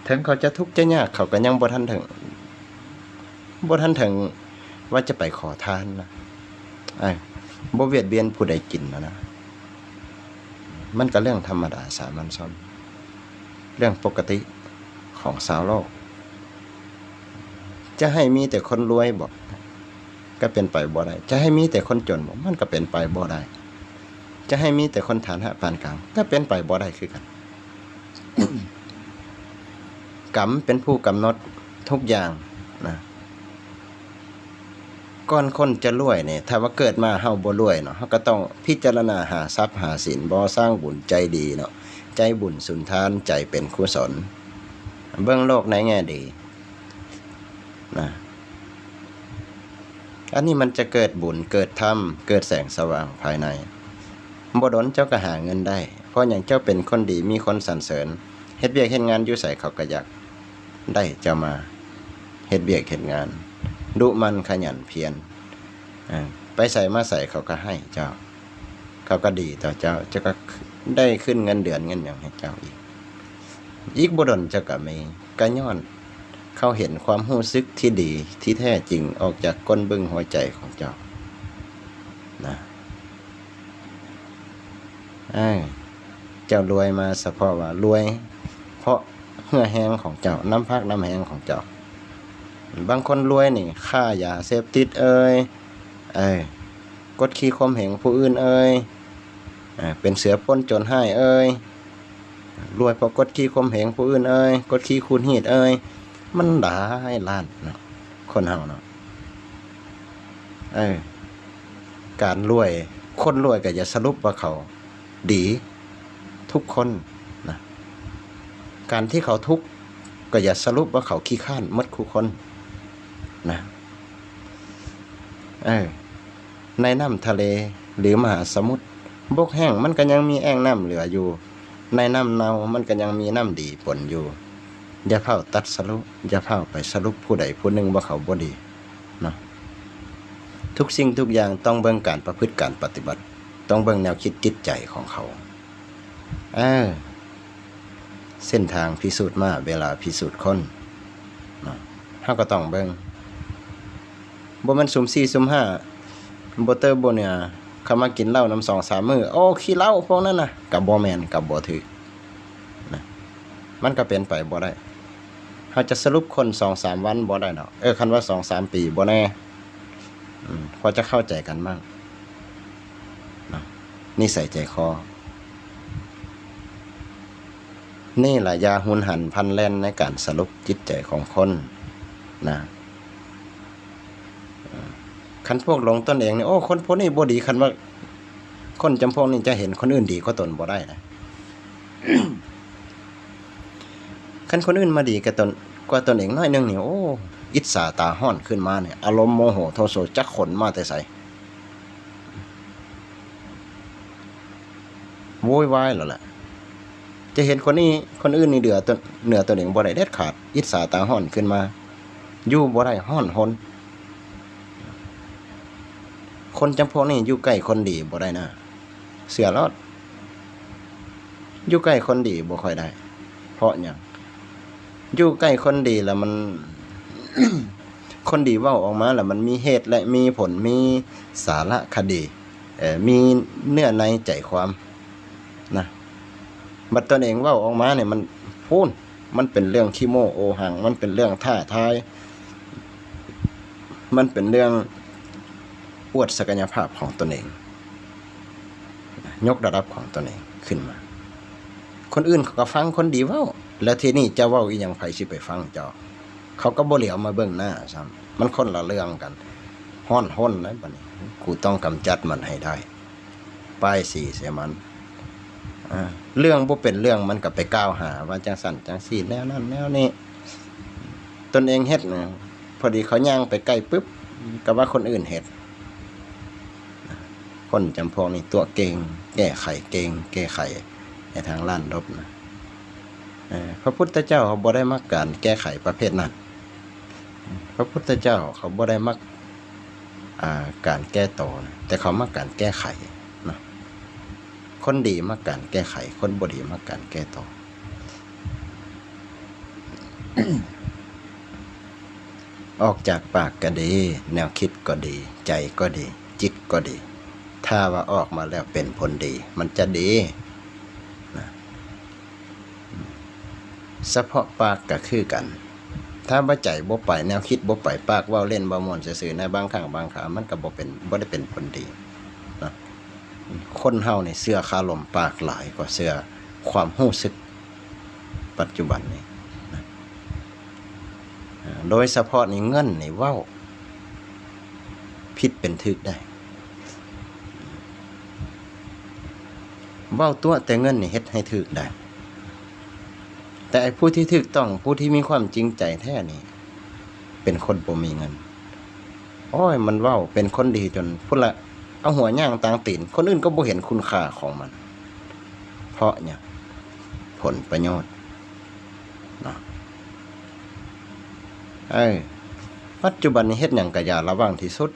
ເຖິງເຂົາຈະທຸກຈະຍາກ ເຂົາກໍຍັງບໍ່ທັນເຖິງ ບໍ່ທັນເຖິງວ່າຈະໄປຂໍທານນະ, ເອີ ບໍ່ບຽດບຽນຜູ້ໃດກິນນະ, ມັນກໍເລື່ອງທຳມະດາສາມັນຊົນ, ເລື່ອງປົກກະຕິຂອງຊາວໂລກ. ຈະໃຫ້ມີແຕ່ຄົນລວຍບໍ? ກໍເປັນໄປບໍ່ໄດ້. ຈະໃຫ້ມີແຕ່ຄົນຈົນບໍ? ມັນກໍເປັນໄປບໍ່ໄດ້. ຈະໃຫ້ມີແຕ່ຄົນຖານະປານກາງ? ກໍເປັນໄປບໍ່ໄດ້ຄືກັນ. ກຳເປັນຜູ້ກຳນົດທຸກຢ່າງນະ. ກ່ອນຄົນຈະລວຍນີ້ ຖ້າວ່າເກີດມາເຮົາບໍ່ລວຍເນາະ, ເຮົາກໍຕ້ອງພິຈາລະນາຫາຊັບຫາສິນ, ບໍ່ສ້າງບຸນໃຈດີເນາະ, ໃຈບຸນສຸນທານ, ໃຈເປັນກຸສົນ. ເບິ່ງໂລກໃນແງ່ດີນະ. ອັນນີ້ມັນຈະເກີດບຸນ, ເກີດທຳ, ເກີດແສງສະຫວ່າງພາຍໃນ. ບໍ່ດົນເຈົ້າກໍຫາເງິນໄດ້. ເພາະຫຍັງ? ເຈົ້າເປັນຄົນດີ, ມີຄົນສັນເສີນ. ເຮັດວຽກເຮັດງານຢູ່ໃສ ເຂົາກໍຢາກໄດ້ເຈົ້າມາເຮັດວຽກເຮັດງານ, ດຸໝັ່ນຂະຫຍັນພຽນ. ເອີ ໄປໃສມາໃສເຂົາກໍໃຫ້ເຈົ້າ, ເຂົາກໍດີຕໍ່ເຈົ້າ, ເຈົ້າກໍໄດ້ຂຶ້ນເງິນເດືອນເງິນຫຍັງໃຫ້ເຈົ້າອີກ. ອີກບໍ່ດົນເຈົ້າກໍມີ, ກໍຍ້ອນເຂົາເຫັນຄວາມຮູ້ສຶກທີ່ດີທີ່ແທ້ຈິງອອກຈາກກົ້ນບຶ້ງຫົວໃຈຂອງເຈົ້ານະ. ເອີ ເຈົ້າລວຍມາສະເພາະວ່າລວຍເພາະເຫື່ອແຮງຂອງເຈົ້າ, ນ້ຳພັກນ້ຳແຮງຂອງເຈົ້າ. ບາງຄົນລວຍນີ້ ຄ້າຢາເສບຕິດເອີຍ, ເອີ ກົດຂີ່ຂົ່ມເຫງຜູ້ອື່ນເອີຍ, ເອີ ເປັນເສືອປົນໂຈນຮ້າຍເອີຍ, ລວຍເພາະກົດຂີ່ຂົ່ມເຫງຜູ້ອື່ນເອີຍ, ກົດຂີ່ຂູດຮີດເອີຍ, ມັນຫຼາຍລ້ານເນາະ ຄົນເຮົາເນາະ. ເອີ ການລວຍ, ຄົນລວຍກໍຢ່າສະຫຼຸບວ່າເຂົາດີທຸກຄົນນະ, ການທີ່ເຂົາທຸກກໍຢ່າສະຫຼຸບວ່າເຂົາຂີ້ຄ້ານໝົດຄູ່ຄົນນະ. ເອີ ໃນນ້ຳທະເລ ຫຼື ມະຫາສະໝຸດບົກແຫ້ງ ມັນກໍຍັງມີແອ່ງນ້ຳເຫຼືອຢູ່, ໃນນ້ຳເນົ່າ ມັນກໍຍັງມີນ້ຳດີປົນຢູ່. ຢ່າຟ້າວຕັດສະຫຼຸບ, ຢ່າຟ້າວໄປສະຫຼຸບຜູ້ໃດຜູ້ໜຶ່ງວ່າເຂົາບໍ່ດີເນາະ. ທຸກສິ່ງທຸກຢ່າງຕ້ອງເບິ່ງການປະພຶດການປະຕິບັດ, ຕ້ອງເບິ່ງແນວຄິດຈິດໃຈຂອງເຂົາ. ເອີ ເສັ້ນທາງພິສູດມ້າ ເວລາພິສູດຄົນເນາະ, ເຮົາກໍຕ້ອງເບິ່ງ. ບໍ່ແມ່ນຊຸມສີ່ຊຸມຫ້າ ບໍ່ເຕີບໍ່ເໜືອ ເຂົາມາກິນເຫຼົ້ານຳສອງສາມມື້ ໂອ້ ຂີ້ເຫຼົ້າພວກນັ້ນນະ, ກໍບໍ່ແມ່ນ ກໍບໍ່ຖືກນະ, ມັນກໍເປັນໄປບໍ່ໄດ້. ເຮົາຈະສະຫຼຸບຄົນສອງສາມວັນບໍ່ໄດ້ດອກ, ເອີ ຄັນວ່າສອງສາມປີບໍ່ແນ່. ອືມ ພໍຈະເຂົ້າໃຈກັນບ້າງເນາະ ນິໄສໃຈຄໍ. ນີ້ລະ ຢ່າຮຸນຫັນພລັນແລ່ນໃນການສະຫຼຸບຈິດໃຈຂອງຄົນນະ. ເອີ ຄັນພວກຫຼົງຕົນເອງນີ້ ໂອ້ ຄົນພວກນີ້ບໍ່ດີ, ຄັນວ່າຄົນຈຳພວກນີ້ຈະເຫັນຄົນອື່ນດີກວ່າຕົນບໍ່ໄດ້ນະ. ຄັນຄົນອື່ນມາດີກວ່າຕົນ, ກວ່າຕົນເອງໜ້ອຍໜຶ່ງນີ້ ໂອ້ ອິດສາຕາຮ້ອນຂຶ້ນມານີ້ ອາລົມໂມໂຫໂທໂສຈັກຂົນມາແຕ່ໃສ? ໂວຍວາຍແລ້ວແຫຼະ. ຈະເຫັນຄົນນີ້ ຄົນອື່ນນີ້ເຫຼືອຕົນ, ເໜືອຕົນເອງບໍ່ໄດ້ເດັດຂາດ, ອິດສາຕາຮ້ອນຂຶ້ນມາ ຢູ່ບໍ່ໄດ້ ຮ້ອນຮົນ. ຄົນຈຳພວກນີ້ຢູ່ໃກ້ຄົນດີບໍ່ໄດ້ນະ, ເຊື່ອໂລດ. ຢູ່ໃກ້ຄົນດີບໍ່ຄ່ອຍໄດ້. ເພາະຫຍັງ? ຢູ່ໃກ້ຄົນດີແລ້ວມັນ ຄົນດີເວົ້າອອກມາແລ້ວມັນມີເຫດ ແລະ ມີຜົນ, ມີສາລະຄະດີ, ເອີ ມີເນື້ອໃນໃຈຄວາມນະ. ບັດຕົນເອງເວົ້າອອກມານີ້ ມັນ ພຸ້ນ ມັນເປັນເລື່ອງຂີ້ໂມ້ໂອຫັງ, ມັນເປັນເລື່ອງທ້າທາຍ, ມັນເປັນເລື່ອງອວດສັກກະຍະພາບຂອງຕົນເອງ, ຍົກລະດັບຂອງຕົນເອງຂຶ້ນມາ. ຄົນອື່ນເຂົາກໍຟັງຄົນດີເວົ້າ, ແລ້ວທີນີ້ເຈົ້າເວົ້າອີ່ຫຍັງ ໃຜຊິໄປຟັງເຈົ້າ? ເຂົາກໍບໍ່ຫຼຽວມາເບິ່ງໜ້າຊ້ຳ. ມັນຄົນລະເລື່ອງກັນ. ຮ້ອນຮົນແລ້ວບັດນີ້, ກູຕ້ອງກຳຈັດມັນໃຫ້ໄດ້. ປ້າຍສີໃສ່ມັນ. ອາ ເລື່ອງບໍ່ເປັນເລື່ອງ ມັນກໍໄປກ່າວຫາວ່າຈັ່ງຊັ້ນຈັ່ງຊີ້ ແນວນັ້ນແນວນີ້. ຕົນເອງເຮັດນະ, ພໍດີເຂົາຍ່າງໄປໃກ້ປຶບ ກໍວ່າຄົນອື່ນເຮັດ. ຄົນຈຳພວກນີ້ຕົວະເກັ່ງ, ແກ້ໄຂເກັ່ງ, ແກ້ໄຂໃນທາງລ້ານລົບນະ. ເອີ ພະພຸດທະເຈົ້າເຂົາບໍ່ໄດ້ມັກການແກ້ໄຂປະເພດນັ້ນ. ພະພຸດທະເຈົ້າເຂົາບໍ່ໄດ້ມັກ ອ່າ ການແກ້ໂຕນະ, ແຕ່ເຂົາມັກການແກ້ໄຂເນາະ. ຄົນດີມັກການແກ້ໄຂ, ຄົນບໍ່ດີມັກການແກ້ໂຕ. ອອກຈາກປາກກໍດີ, ແນວຄິດກໍດີ, ໃຈກໍດີ, ຈິດກໍດີ, ຖ້າວ່າອອກມາແລ້ວເປັນຜົນດີ, ມັນຈະດີນະ. ສະເພາະປາກກໍຄືກັນ, ຖ້າວ່າໃຈບໍ່ໄປ, ແນວຄິດບໍ່ໄປ, ປາກເວົ້າຫຼິ້ນເວົ້າມ່ວນຊື່ໆ ໃນບາງຄັ້ງບາງຄາ ມັນກໍບໍ່ເປັນ, ບໍ່ໄດ້ເປັນຜົນດີນະ. ຄົນເຮົານີ້ເຊື່ອຄາລົມປາກຫຼາຍກວ່າເຊື່ອຄວາມຮູ້ສຶກປັດຈຸບັນນີ້ນະ. ໂດຍສະເພາະນີ້ເງິນນີ້ເວົ້າຜິດເປັນຖືກໄດ້. ເວົ້າຕົວະແຕ່ເງິນນີ້ເຮັດໃຫ້ຖືກໄດ້. ແຕ່ໄອ້ຜູ້ທີ່ຖືກຕ້ອງ ຜູ້ທີ່ມີຄວາມຈິງໃຈແທ້ນີ້ ເປັນຄົນບໍ່ມີເງິນ. ໂອ້ຍ ມັນເວົ້າເປັນຄົນດີຈົນພຸ້ນລະ ເອົາຫົວຍ່າງຕາງຕີນ ຄົນອື່ນກໍບໍ່ເຫັນຄຸນຄ່າຂອງມັນ. ເພາະຫຍັງ? ຜົນປະໂຫຍດເນາະ. ເອີ ປັດຈຸບັນນີ້ເຮັດຫຍັງກໍຢ່າລະວັງທີ່ສຸດ.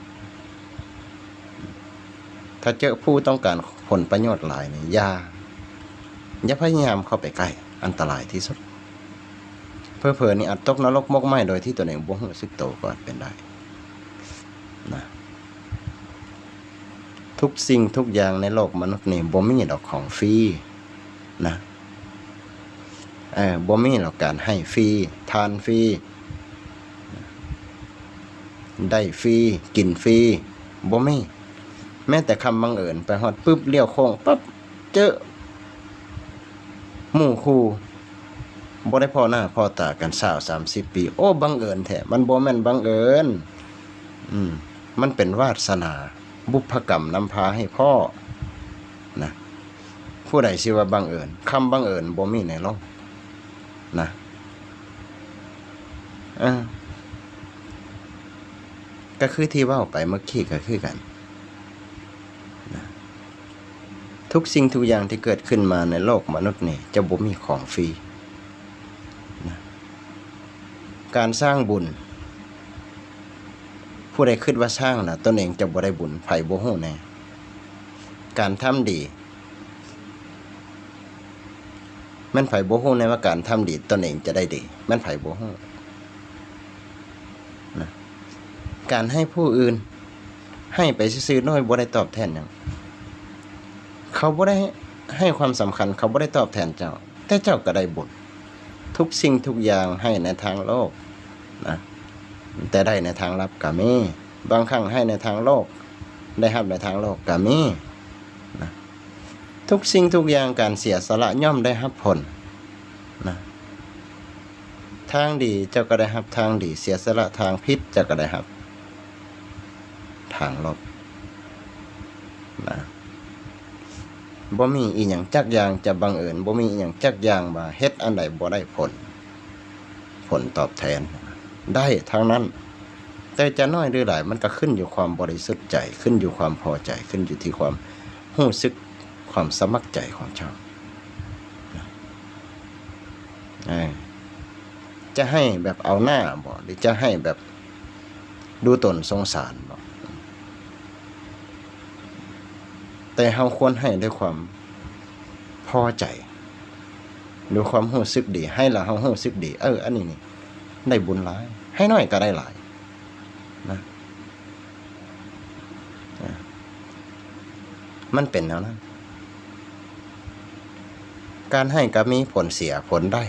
ຖ້າເຈີຜູ້ຕ້ອງການຜົນປະໂຫຍດຫຼາຍນີ້ ຢ່າ ຢ່າພະຍາຍາມເຂົ້າໄປໃກ້ ອັນຕະລາຍທີ່ສຸດ. ເຜີໆນີ້ອາດຕົກນະລົກໝົກໄໝ້ໂດຍທີ່ຕົນເອງບໍ່ຮູ້ສຶກໂຕກໍອາດເປັນໄດ້ນະ. ທຸກສິ່ງທຸກຢ່າງໃນໂລກມະນຸດນີ້ບໍ່ມີດອກຂອງຟຣີນະ. ເອີ ບໍ່ມີດອກການໃຫ້ຟຣີ ທານຟຣີ ໄດ້ຟຣີ ກິນຟຣີ ບໍ່ມີ. ແມ້ແຕ່ຄຳບັງເອີນ ໄປຮອດປຶບ ລ້ຽວໂຄ້ງປັບ ເຈີໝູ່ຄູ່ ບໍ່ໄດ້ພໍ້ໜ້າພໍ້ຕາກັນຊາວສາມສິບປີ. ໂອ້ ບັງເອີນແທ້. ມັນບໍ່ແມ່ນບັງເອີນ. ອືມ ມັນເປັນວາດສະໜາ ບຸບພະກຳນຳພາໃຫ້ພໍ້ນະ. ຜູ້ໃດຊິວ່າບັງເອີນ? ຄຳບັງເອີນບໍ່ມີໃນໂລກນະ. ເອີ ກໍຄືທີ່ເວົ້າໄປເມື່ອກີ້ກໍຄືກັນນະ. ທຸກສິ່ງທຸກຢ່າງທີ່ເກີດຂຶ້ນມາໃນໂລກມະນຸດນີ້ ຈະບໍ່ມີຂອງຟຣີນະ. ການສ້າງບຸນ ຜູ້ໃດຄິດວ່າສ້າງນະ ຕົນເອງຈະບໍ່ໄດ້ບຸນ ໃຜບໍ່ຮູ້ແນ່? ການທຳດີ ແມ່ນໃຜບໍ່ຮູ້ແນ່ວ່າການທຳດີຕົນເອງຈະໄດ້ດີ? ແມ່ນໃຜບໍ່ຮູ້ນະ? ການໃຫ້ຜູ້ອື່ນ ໃຫ້ໄປຊື່ໆ ໂດຍບໍ່ໄດ້ຕອບແທນຫຍັງ. ເຂົາບໍ່ໄດ້ໃຫ້ຄວາມສຳຄັນ ເຂົາບໍ່ໄດ້ຕອບແທນເຈົ້າ ແຕ່ເຈົ້າກໍໄດ້ບຸນ. ທຸກສິ່ງທຸກຢ່າງໃຫ້ໃນທາງໂລກນະ ແຕ່ໄດ້ໃນທາງລັບກໍມີ. ບາງຄັ້ງໃຫ້ໃນທາງໂລກ ໄດ້ຮັບໃນທາງໂລກກໍມີນະ. ທຸກສິ່ງທຸກຢ່າງ ການເສຍສະຫຼະຍ່ອມໄດ້ຮັບຜົນນະ. ທາງດີເຈົ້າກໍໄດ້ຮັບທາງດີ, ເສຍສະຫຼະທາງຜິດເຈົ້າກໍໄດ້ຮັບທາງລົບນະ. ບໍ່ມີອີ່ຫຍັງຈັກຢ່າງຈະບັງເອີນ, ບໍ່ມີອີ່ຫຍັງຈັກຢ່າງວ່າເຮັດອັນໃດບໍ່ໄດ້ຜົນ, ຜົນຕອບແທນໄດ້ທັງນັ້ນ, ແຕ່ຈະໜ້ອຍຫຼືຫຼາຍ ມັນກໍຂຶ້ນຢູ່ຄວາມບໍລິສຸດໃຈ, ຂຶ້ນຢູ່ຄວາມພໍໃຈ, ຂຶ້ນຢູ່ທີ່ຄວາມຮູ້ສຶກ, ຄວາມສະໝັກໃຈຂອງເຈົ້າ. ເອີ ຈະໃຫ້ແບບເອົາໜ້າບໍ ຫຼືຈະໃຫ້ແບບດູຕົນສົງສານບໍ? ແຕ່ເຮົາຄວນໃຫ້ດ້ວຍຄວາມພໍໃຈ, ດ້ວຍຄວາມຮູ້ສຶກດີ, ໃຫ້ແລ້ວເຮົາຮູ້ສຶກດີ, ເອີ ອັນນີ້ນີ້ໄດ້ບຸນຫຼາຍ, ໃຫ້ໜ້ອຍກໍໄດ້ຫຼາຍນະ. ອາ ມັນເປັນແນວນັ້ນ. ການໃຫ້ກໍມີຜົນເສຍຜົນໄດ້,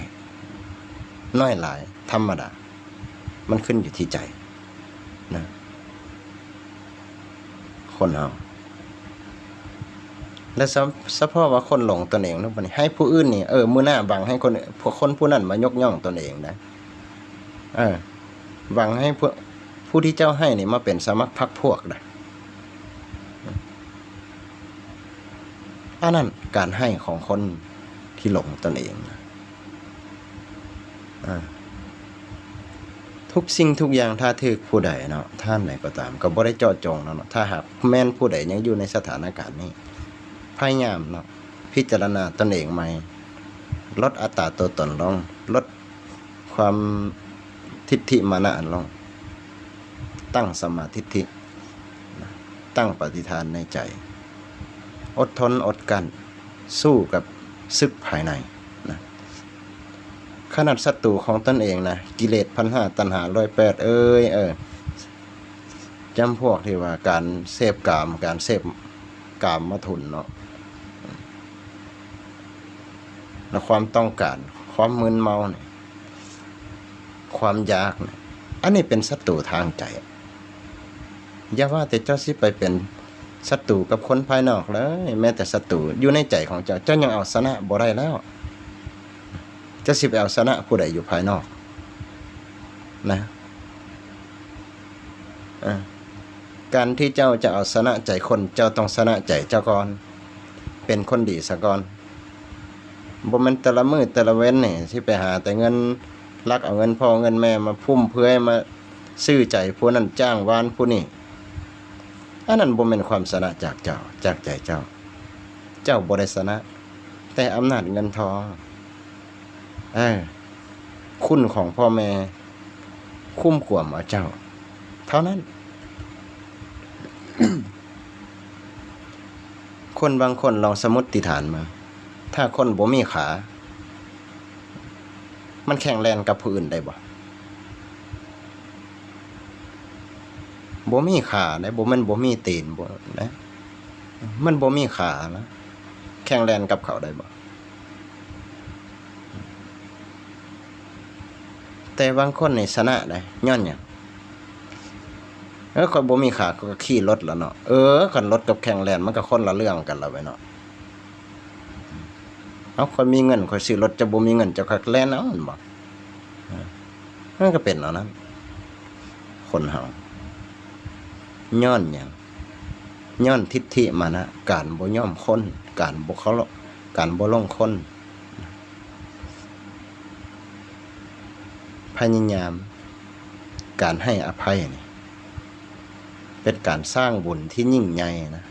ໜ້ອຍຫຼາຍທຳມະດາ, ມັນຂຶ້ນຢູ່ທີ່ໃຈນະ ຄົນເຮົາ. ແລະ ສະ ສະເພາະວ່າຄົນຫຼົງຕົນເອງເນາະ, ບັດນີ້ໃຫ້ຜູ້ອື່ນນີ້, ເອີ ມື້ໜ້າຫວັງໃຫ້ຄົນ ພວກຄົນຜູ້ນັ້ນມາຍົກຍ້ອງຕົນເອງນະ. ເອີ ຫວັງໃຫ້ຜູ້ ຜູ້ທີ່ເຈົ້າໃຫ້ນີ້ມາເປັນສະໝັກພັກພວກນະ. ອັນນັ້ນການໃຫ້ຂອງຄົນທີ່ຫຼົງຕົນເອງນະ. ອາ ທຸກສິ່ງທຸກຢ່າງ ຖ້າຖືກຜູ້ໃດເນາະ, ທ່ານໃດກໍຕາມ, ກໍບໍ່ໄດ້ເຈາະຈົງເນາະ, ຖ້າຫາກແມ່ນຜູ້ໃດຍັງຢູ່ໃນສະຖານະການນີ້, ພະຍາຍາມເນາະ, ພິຈາລະນາຕົນເອງໃໝ່, ລົດອັດຕາຕົວຕົນລົງ, ລົດ ຄວາມທິດຖິມານະອັນລົງ, ຕັ້ງສຳມາທິດຖິ, ຕັ້ງປະຕິຖານໃນໃຈ, ອົດທົນອົດກັ້ນ, ສູ້ກັບສຶກພາຍໃນນະ. ຂະໜາດສັດຕູຂອງຕົນເອງນະ, ກິເລດ ພັນຫ້າ ຕັນຫາ ຮ້ອຍແປດ ເອີຍ ເອີ ຈຳພວກທີ່ວ່າການເສບກາມ, ການເສບກາມມະທຸນເນາະ, ແລະ ຄວາມຕ້ອງການ, ຄວາມມຶນເມົານີ້, ຄວາມຢາກນີ້, ອັນນີ້ເປັນສັດຕູທາງໃຈ. ຢ່າວ່າແຕ່ເຈົ້າຊິໄປເປັນສັດຕູກັບຄົນພາຍນອກເລີຍ, ແມ້ແຕ່ສັດຕູຢູ່ໃນໃຈຂອງເຈົ້າ, ເຈົ້າຍັງເອົາຊະນະບໍ່ໄດ້ແລ້ວ. ເຈົ້າຊິໄປເອົາຊະນະຜູ້ໃດຢູ່ພາຍນອກນະ? ເອີ ການທີ່ເຈົ້າຈະເອົາຊະນະໃຈຄົນ, ເຈົ້າຕ້ອງຊະນະໃຈເຈົ້າກ່ອນ, ເປັນຄົນດີສາກ່ອນ. ບໍ່ແມ່ນແຕ່ລະມື້ແຕ່ລະເວັນນີ້ຊິໄປຫາແຕ່ເງິນ, ລັກເອົາເງິນພໍ່ເງິນແມ່ມາຟຸມເຟືອຍ, ມາຊື້ໃຈຜູ້ນັ້ນ, ຈ້າງວານຜູ້ນີ້. ອັນນັ້ນບໍ່ແມ່ນຄວາມຊະນະຈາກເຈົ້າ, ຈາກໃຈເຈົ້າ. ເຈົ້າບໍ່ໄດ້ຊະນະ, ແຕ່ອຳນາດເງິນທອງ, ເອີ, ຄຸນຂອງພໍ່ແມ່ຄຸ້ມກວມເອົາເຈົ້າເທົ່ານັ້ນ. ຄົນບາງຄົນລອງສະມຸດຕິຖານເບິ່ງ, ຖ້າຄົນບໍ່ມີຂາ ມັນແຂ່ງແລ່ນກັບຜູ້ອື່ນໄດ້ບໍ່? ບໍ່ມີຂາເດ້, ບໍ່ແມ່ນບໍ່ມີຕີນບໍ່ນະ, ມັນບໍ່ມີຂານະ, ແຂ່ງແລ່ນກັບເຂົາໄດ້ບໍ່? ແຕ່ບາງຄົນນີ້ຊະນະໄດ໋, ຍ້ອນຫຍັງ? ເອີ, ຂ້ອຍບໍ່ມີຂາ, ຂ້ອຍກໍຂີ່ລົດລະເນາະ. ເອີ, ຄັນລົດກັບແຂ່ງແລ່ນ ມັນກໍຄົນລະເລື່ອງກັນລະເວີຍເນາະ. ເອົາ, ຂ້ອຍມີເງິນ ຂ້ອຍຊື້ລົດ, ເຈົ້າບໍ່ມີເງິນ ເຈົ້າກໍແລ່ນເອົາ ແມ່ນບໍ່? ເອີ, ມັນກໍເປັນແນວນັ້ນ ຄົນເຮົາ. ຍ້ອນຫຍັງ? ຍ້ອນທິດຖິມານະ, ການບໍ່ຍອມຄົນ, ການບໍ່ເຄົາລົບ, ການບໍ່ລົງຄົນ. ພະຍາຍາມການໃຫ້ອະໄພນີ້ ເປັນການສ້າງບຸນທີ່ຍິ່ງໃຫຍ່ນະ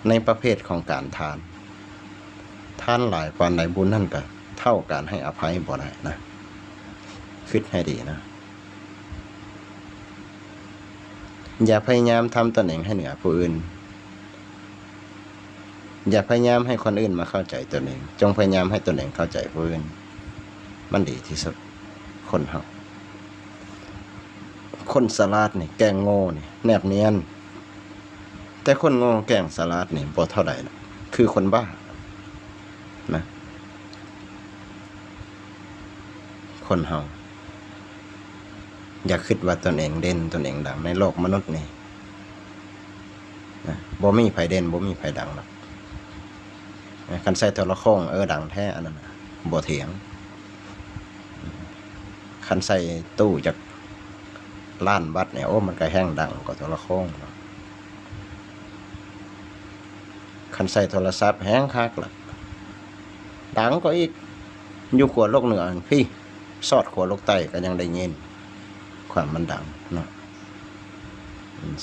ໃນປະເພດຂອງການທານ. ທານຫຼາຍປານໃດ ບຸນນັ້ນກໍເທົ່າການໃຫ້ອະໄພບໍ່ໄດ້ນະ. ຄິດໃຫ້ດີນະ. ຢ່າພະຍາຍາມທຳຕົນເອງໃຫ້ເໜືອຜູ້ອື່ນ. ຢ່າພະຍາຍາມໃຫ້ຄົນອື່ນມາເຂົ້າໃຈຕົນເອງ, ຈົ່ງພະຍາຍາມໃຫ້ຕົນເອງເຂົ້າໃຈຜູ້ອື່ນ. ມັນດີທີ່ສຸດ. ຄົນເຮົາ, ຄົນສະຫຼາດນີ້ແກ້ງໂງ່ນີ້ແນບນຽນ, ແຕ່ຄົນໂງ່ແກ້ງສະຫຼາດນີ້ບໍ່ເທົ່າໃດນະ, ຄືຄົນບ້ານະ. ຄົນເຮົາ ຢ່າຄິດວ່າຕົນເອງເດັ່ນ, ຕົນເອງດັງໃນໂລກມະນຸດນີ້ນະ. ບໍ່ມີໃຜເດັ່ນ, ບໍ່ມີໃຜດັງດອກ. ຄັນໃສ່ໂທລະໂຄ່ງ, ເອີ, ດັງແທ້, ອັນນັ້ນນະ ບໍ່ຖຽງ. ຄັນໃສ່ຕູ້ຈັກລ້ານວັດນີ້, ໂອ້, ມັນກໍແຮ່ງດັງກວ່າໂທລະໂຄ່ງເນາະ. ຄັນໃສ່ໂທລະສັບແຮ່ງຄັກລະ, ດັງກວ່າອີກ. ຢູ່ຂົວໂລກເໜືອພີ້, ຊອດຂົວໂລກໃຕ້ກໍຍັງໄດ້ຍິນຄວາມມັນດັງເນາະ.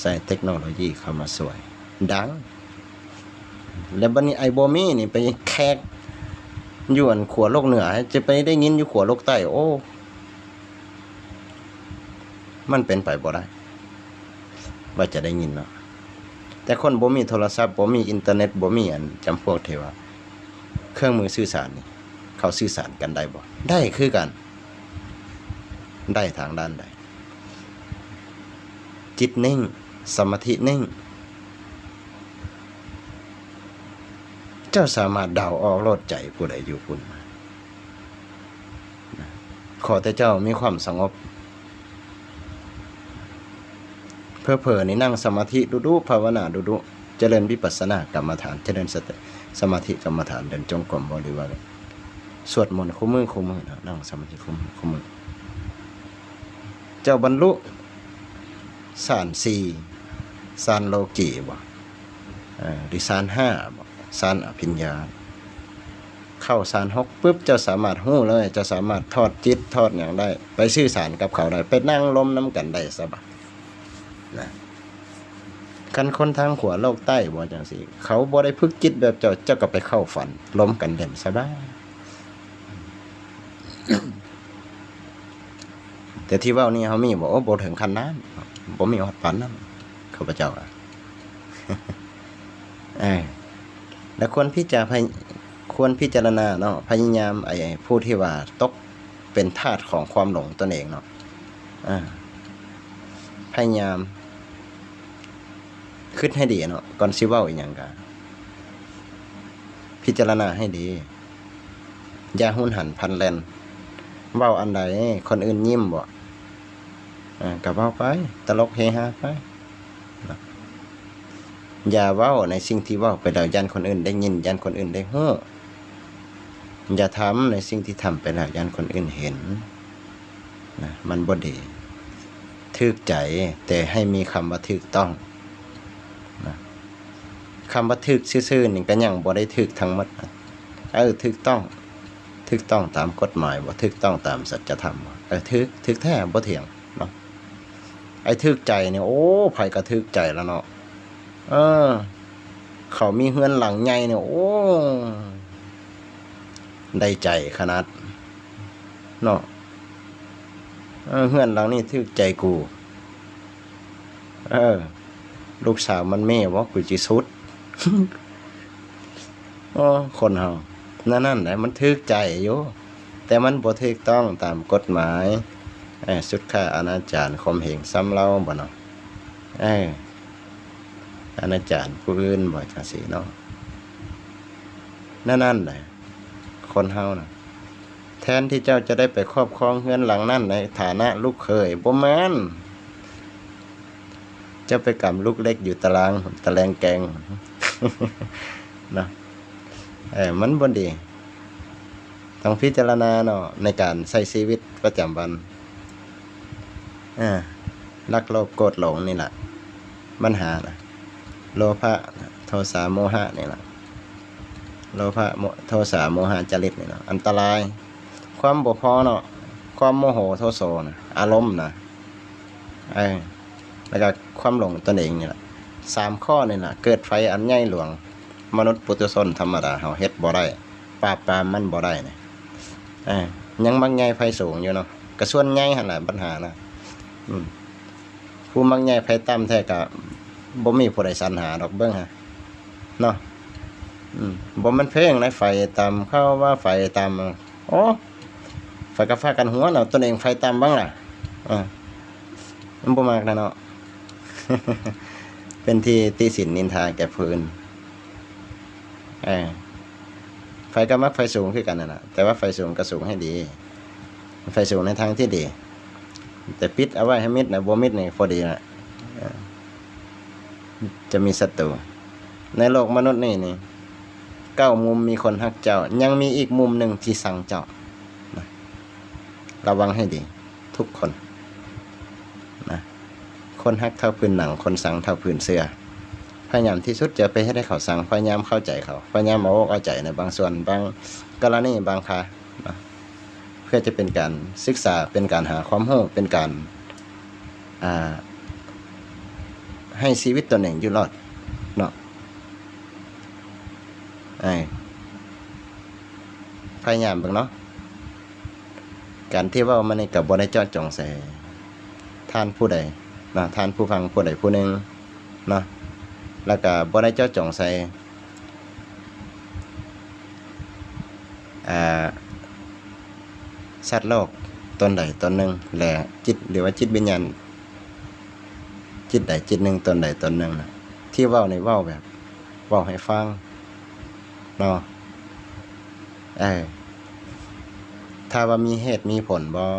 ໃຊ້ເຕັກໂນໂລຢີເຂົ້າມາຊ່ວຍ, ດັງ. ແລ້ວບັດນີ້ໄອ້ບໍ່ມີນີ້ໄປແຄກຢູ່ອັນຂົວໂລກເໜືອ, ຈະໄປໄດ້ຍິນຢູ່ຂົວໂລກໃຕ້, ໂອ້. ມັນເປັນໄປບໍ່ໄດ້ວ່າຈະໄດ້ຍິນເນາະ. ແຕ່ຄົນບໍ່ມີໂທລະສັບ, ບໍ່ມີອິນເຕີເນັດ, ບໍ່ມີອັນຈຳພວກທີ່ວ່າເຄື່ອງມືສື່ສານນີ້, ເຂົາສື່ສານກັນໄດ້ບໍ່? ໄດ້ຄືກັນ. ໄດ້ທາງດ້ານໃດ? ຈິດນິ່ງ, ສະມາທິນິ່ງ. ເຈົ້າສາມາດເດົາອອກໂລດໃຈຜູ້ໃດຢູ່ພຸ້ນ. ຂໍແຕ່ເຈົ້າມີຄວາມສະຫງົບ. ເຜີໆນີ້ນັ່ງສະມາທິດຸໆ, ພາວະນາດຸໆ, ຈະເລີນວິປັດສະນາກຳມະຖານ, ຈະເລີນສະຕິ, ສະມາທິກຳມະຖານ, ເດີນຈົງກົມບໍ ຫຼືວ່າສວດມົນຄູ່ມື້, ຄູ່ມື້ເນາະ, ນັ່ງສະມາທິຄູ່ມື້, ຄູ່ມື້. ເຈົ້າບັນລຸສານສີ່, ສານໂລກີບໍ? ເອີ ຫຼືສານຫ້າບໍ? ສານອະພິນຍາ. ເຂົ້າສານຫົກປຶບ ເຈົ້າສາມາດຮູ້ເລີຍ, ເຈົ້າສາມາດຖອດຈິດຖອດຫຍັງໄດ້, ໄປສື່ສານກັບເຂົາໄດ້, ໄປນັ່ງລົມນຳກັນໄດ້ສະບາຍນະ. ຄັນຄົນທາງຂົວໂລກໃຕ້ບໍ ຈັ່ງຊີ້ ເຂົາບໍ່ໄດ້ຝຶກຈິດແບບເຈົ້າ, ເຈົ້າກໍໄປເຂົ້າຝັນລົມກັນເດັ່ນສະບາຍ. ແຕ່ທີ່ເວົ້ານີ້ເຮົາມີບໍ່? ໂອ້ ບໍ່ເຖິງຂັ້ນນັ້ນ, ບໍ່ມີຮອດປານນັ້ນ ຂ້າພະເຈົ້າ. ເອີ ແລະ ຄວນພິຈາ ພະ ຄວນພິຈາລະນາເນາະ, ພະຍາຍາມ ໄອ້ ຜູ້ທີ່ວ່າຕົກເປັນທາດຂອງຄວາມຫຼົງຕົນເອງເນາະ, ເອີ ພະຍາຍາມຄິດໃຫ້ດີເນາະ, ກ່ອນຊິເວົ້າອີ່ຫຍັງກະພິຈາລະນາໃຫ້ດີ. ຢ່າຮຸນຫັນພັນແລ່ນ. ເວົ້າອັນໃດຄົນອື່ນຍິ້ມບໍ? ເອີ ກະເວົ້າໄປ, ຕະຫຼົກເຮຮາໄປ. ຢ່າເວົ້າໃນສິ່ງທີ່ເວົ້າໄປແລ້ວຢ້ານຄົນອື່ນໄດ້ຍິນ, ຢ້ານຄົນອື່ນໄດ້ຮູ້. ຢ່າທຳໃນສິ່ງທີ່ທຳໄປແລ້ວຢ້ານຄົນອື່ນເຫັນນະ, ມັນບໍ່ດີ. ຖືກໃຈ, ແຕ່ໃຫ້ມີຄຳວ່າຖືກຕ້ອງນະ. ຄຳວ່າຖືກຊື່ໆນີ້ກໍຍັງບໍ່ໄດ້ຖືກທັງໝົດນະ. ເອີ ຖືກຕ້ອງ ຖືກຕ້ອງຕາມກົດໝາຍບໍ່? ຖືກຕ້ອງຕາມສັດຈະທຳບໍ່? ເອີ ຖືກ ຖືກແທ້ ບໍ່ຖຽງເນາະ. ໄອ້ຖືກໃຈນີ້ ໂອ້ ໃຜກໍຖືກໃຈລະເນາະ. ເອີ ເຂົາມີເຮືອນຫຼັງໃຫຍ່ນີ້ ໂອ້ ໄດ້ໃຈຂະໜາດເນາະ. ເອີ ເຮືອນຫຼັງນີ້ຖືກໃຈກູ. ເອີ ລູກສາວມັນແມ່ບໍ່ ກູຊິຊຸດ. ໂອ້ ຄົນເຮົາ ແນວນັ້ນແຫຼະ ມັນຖືກໃຈຢູ່ ແຕ່ມັນບໍ່ຖືກຕ້ອງຕາມກົດໝາຍ. ເອີ ສຸດຄ່າອະນາຈານຂົ່ມເຫງຊຳເລົາບໍ່ເນາະ. ເອີ ອະນາຈານຜູ້ອື່ນບໍ່ ຈັ່ງຊີ້ເນາະ. ແນວນັ້ນແຫຼະ ຄົນເຮົານະ ແທນທີ່ເຈົ້າຈະໄດ້ໄປຄອບຄອງເຮືອນຫຼັງນັ້ນໃນຖານະລູກເຂີຍ ບໍ່ແມ່ນ ເຈົ້າໄປກຳລູກເຫຼັກຢູ່ຕາລາງ ຕາແລງແກງເນາະ. ເອີ ມັນບໍ່ດີ ຕ້ອງພິຈາລະນາເນາະ ໃນການໃຊ້ຊີວິດປະຈຳວັນ. ເອີ ລັກໂລບໂກດຫຼົງນີ້ລະບັນຫານະ ໂລພະ ໂທສາ ໂມຫະນີ້ລະ ໂລພະ ໂມ ໂທສາ ໂມຫະຈະລິດນີ້ລະ ອັນຕະລາຍ. ຄວາມບໍ່ພໍເນາະ ຄວາມໂມໂຫໂທໂສນະ ອາລົມນະ ເອີ ແລ້ວກໍຄວາມຫຼົງຕົນເອງນີ້ລະ ສາມຂໍ້ນີ້ລະ ເກີດໄຟອັນໃຫຍ່ຫຼວງ. ມະນຸດປຸຖຸຊົນທຳມະດາເຮົາເຮັດບໍ່ໄດ້ ປາບປາມມັນບໍ່ໄດ້ນະ. ເອີ ຍັງມັກໃຫຍ່ໄຟສູງຢູ່ເນາະ ກະສ່ວນໃຫຍ່ຫັ້ນແຫຼະບັນຫານະ. ອືມ ຜູ້ມັກໃຫຍ່ໄຟຕ່ຳແທ້ກະບໍ່ມີຜູ້ໃດສັນຫາດອກ ເບິ່ງຫັ້ນເນາະ. ອືມ ບໍ່ແມ່ນເພງໃດ ໄຟຕ່ຳ ເຂົາວ່າໄຟຕ່ຳ ໂອ້ ໄຟກະພາກັນຫົວເນາະ ຕົນເອງໄຟຕ່ຳບັງລະ. ເອີ ມັນບໍ່ມັກນະເນາະ ເປັນທີ່ຕິສິນນິນທາແກ່ຜູ້ອື່ນ. ເອີ ໃຜກໍມັກໄຟສູງຄືກັນນັ້ນນະ ແຕ່ວ່າໄຟສູງກໍສູງໃຫ້ດີ ໄຟສູງໃນທາງທີ່ດີ ແຕ່ປິດເອົາໄວ້ໃຫ້ມິດນະ ບໍ່ມິດນີ້ພໍດີນະ ເອີ ຈະມີສັດຕູ. ໃນໂລກມະນຸດນີ້ນີ້ ເກົ້າມຸມມີຄົນຮັກເຈົ້າ ຍັງມີອີກມຸມໜຶ່ງທີ່ຊັງເຈົ້ານະ ລະວັງໃຫ້ດີທຸກຄົນນະ. ຄົນຮັກເທົ່າພື້ນໜັງ ຄົນຊັງເທົ່າພື້ນເສື້ອ. ພະຍາຍາມທີ່ສຸດຈະໄປເຮັດໃຫ້ເຂົາຊັງ ພະຍາຍາມເຂົ້າໃຈເຂົາ ພະຍາຍາມເອົາອົກເອົາໃຈໃນບາງສ່ວນ ບາງກໍລະນີ ບາງຄາເນາະ ເພື່ອຈະເປັນການສຶກສາ ເປັນການຫາຄວາມຮູ້ ເປັນການ ອ່າ ໃຫ້ຊີວິດຕົນເອງຢູ່ລອດເນາະ. ເອີ ພະຍາຍາມເບິ່ງເນາະ. ການທີ່ເວົ້າມານີ້ກໍບໍ່ໄດ້ເຈາະຈົງໃສ່ທ່ານຜູ້ໃດເນາະ ທ່ານຜູ້ຟັງຜູ້ໃດຜູ້ໜຶ່ງເນາະ ແລ້ວກໍບໍ່ໄດ້ເຈາະຈົງໃສ່ ອ່າ ສັດໂລກຕົນໃດຕົນໜຶ່ງ ແລະ ຈິດ ຫຼືວ່າຈິດວິນຍານ ຈິດໃດຈິດໜຶ່ງ ຕົນໃດຕົນໜຶ່ງນະ ທີ່ເວົ້ານີ້ເວົ້າແບບເວົ້າໃຫ້ຟັງເນາະ. ເອີ ຖ້າວ່າມີເຫດມີຜົນບໍ່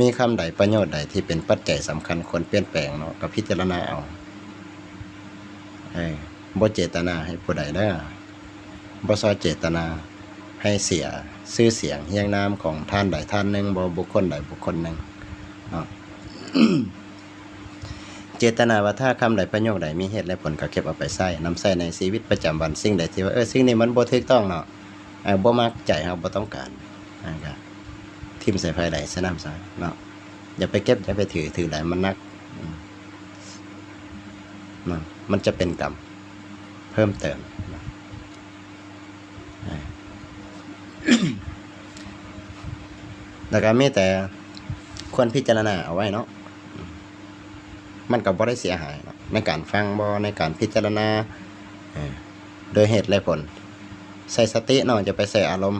ມີຄຳໃດປະໂຫຍດໃດທີ່ເປັນປັດໄຈສຳຄັນຄວນປ່ຽນແປງເນາະ ກໍພິຈາລະນາເອົາ. ເອີ ບໍ່ເຈດຕະນາໃຫ້ຜູ້ໃດເດີ. ບໍ່ຊອກເຈດຕະນາໃຫ້ເສຍຊື່ສຽງຮຽງນາມຂອງທ່ານໃດທ່ານໜຶ່ງ ບໍ່ບຸກຄົນໃດບຸກຄົນໜຶ່ງເນາະ. ເຈດຕະນາວ່າຖ້າຄຳໃດປະໂຫຍກໃດມີເຫດແລະຜົນກໍເກັບເອົາໄປໃຊ້ ນຳໃຊ້ໃນຊີວິດປະຈຳວັນ. ສິ່ງໃດທີ່ວ່າ ເອີ ສິ່ງນີ້ມັນບໍ່ຖືກຕ້ອງເນາະ ເອີ ບໍ່ມັກໃຈເຮົາ ບໍ່ຕ້ອງການ ອັນນັ້ນກໍຖິ້ມໃສ່ໄຟໃດໃສ່ນັ້ນຊະເນາະ. ຢ່າໄປເກັບ ຢ່າໄປຖື ຖືຫຼາຍມັນໜັກ ອືມ ເນາະ ມັນຈະເປັນກຳເພີ່ມເຕີມເນາະ. ແລ້ວກໍມີແຕ່ຄວນພິຈາລະນາເອົາໄວ້ເນາະ ມັນກໍບໍ່ໄດ້ເສຍຫາຍເນາະ ໃນການຟັງບໍ່ ໃນການພິຈາລະນາ ເອີ ໂດຍເຫດແລະຜົນ. ໃສ່ສະຕິເນາະ ຢ່າໄປໃສ່ອາລົມ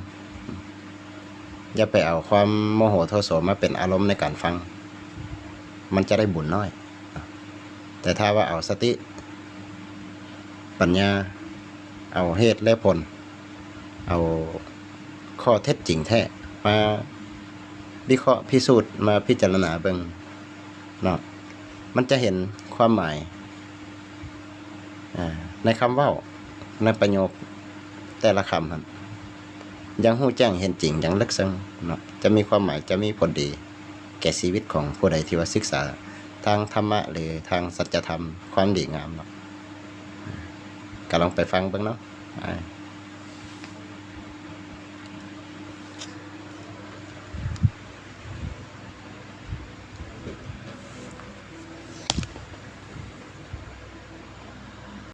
ຢ່າໄປເອົາຄວາມໂມໂຫໂທໂສມາເປັນອາລົມໃນການຟັງ ມັນຈະໄດ້ບຸນນ້ອຍ. ແຕ່ຖ້າວ່າເອົາສະຕິ ປັນຍາ ເອົາເຫດແລະຜົນ ເອົາຂໍ້ເທັດຈິງແທ້ມາວິເຄາະພິສູດ ມາພິຈາລະນາເບິ່ງເນາະ ມັນຈະເຫັນຄວາມໝາຍ ອ່າ ໃນຄຳເວົ້າ ໃນປະໂຫຍກແຕ່ລະຄຳຫັ້ນ ຢ່າງຮູ້ແຈ້ງເຫັນຈິງ ຢ່າງເລິກເຊິ່ງເນາະ ຈະມີຄວາມໝາຍ ຈະມີຜົນດີແກ່ຊີວິດຂອງຜູ້ໃດທີ່ວ່າສຶກສາທາງທຳມະ ຫຼື ທາງສັດຈະທຳ ຄວາມດີງາມເນາະ. ກໍລອງໄປຟັງເບິ່ງເນາະ.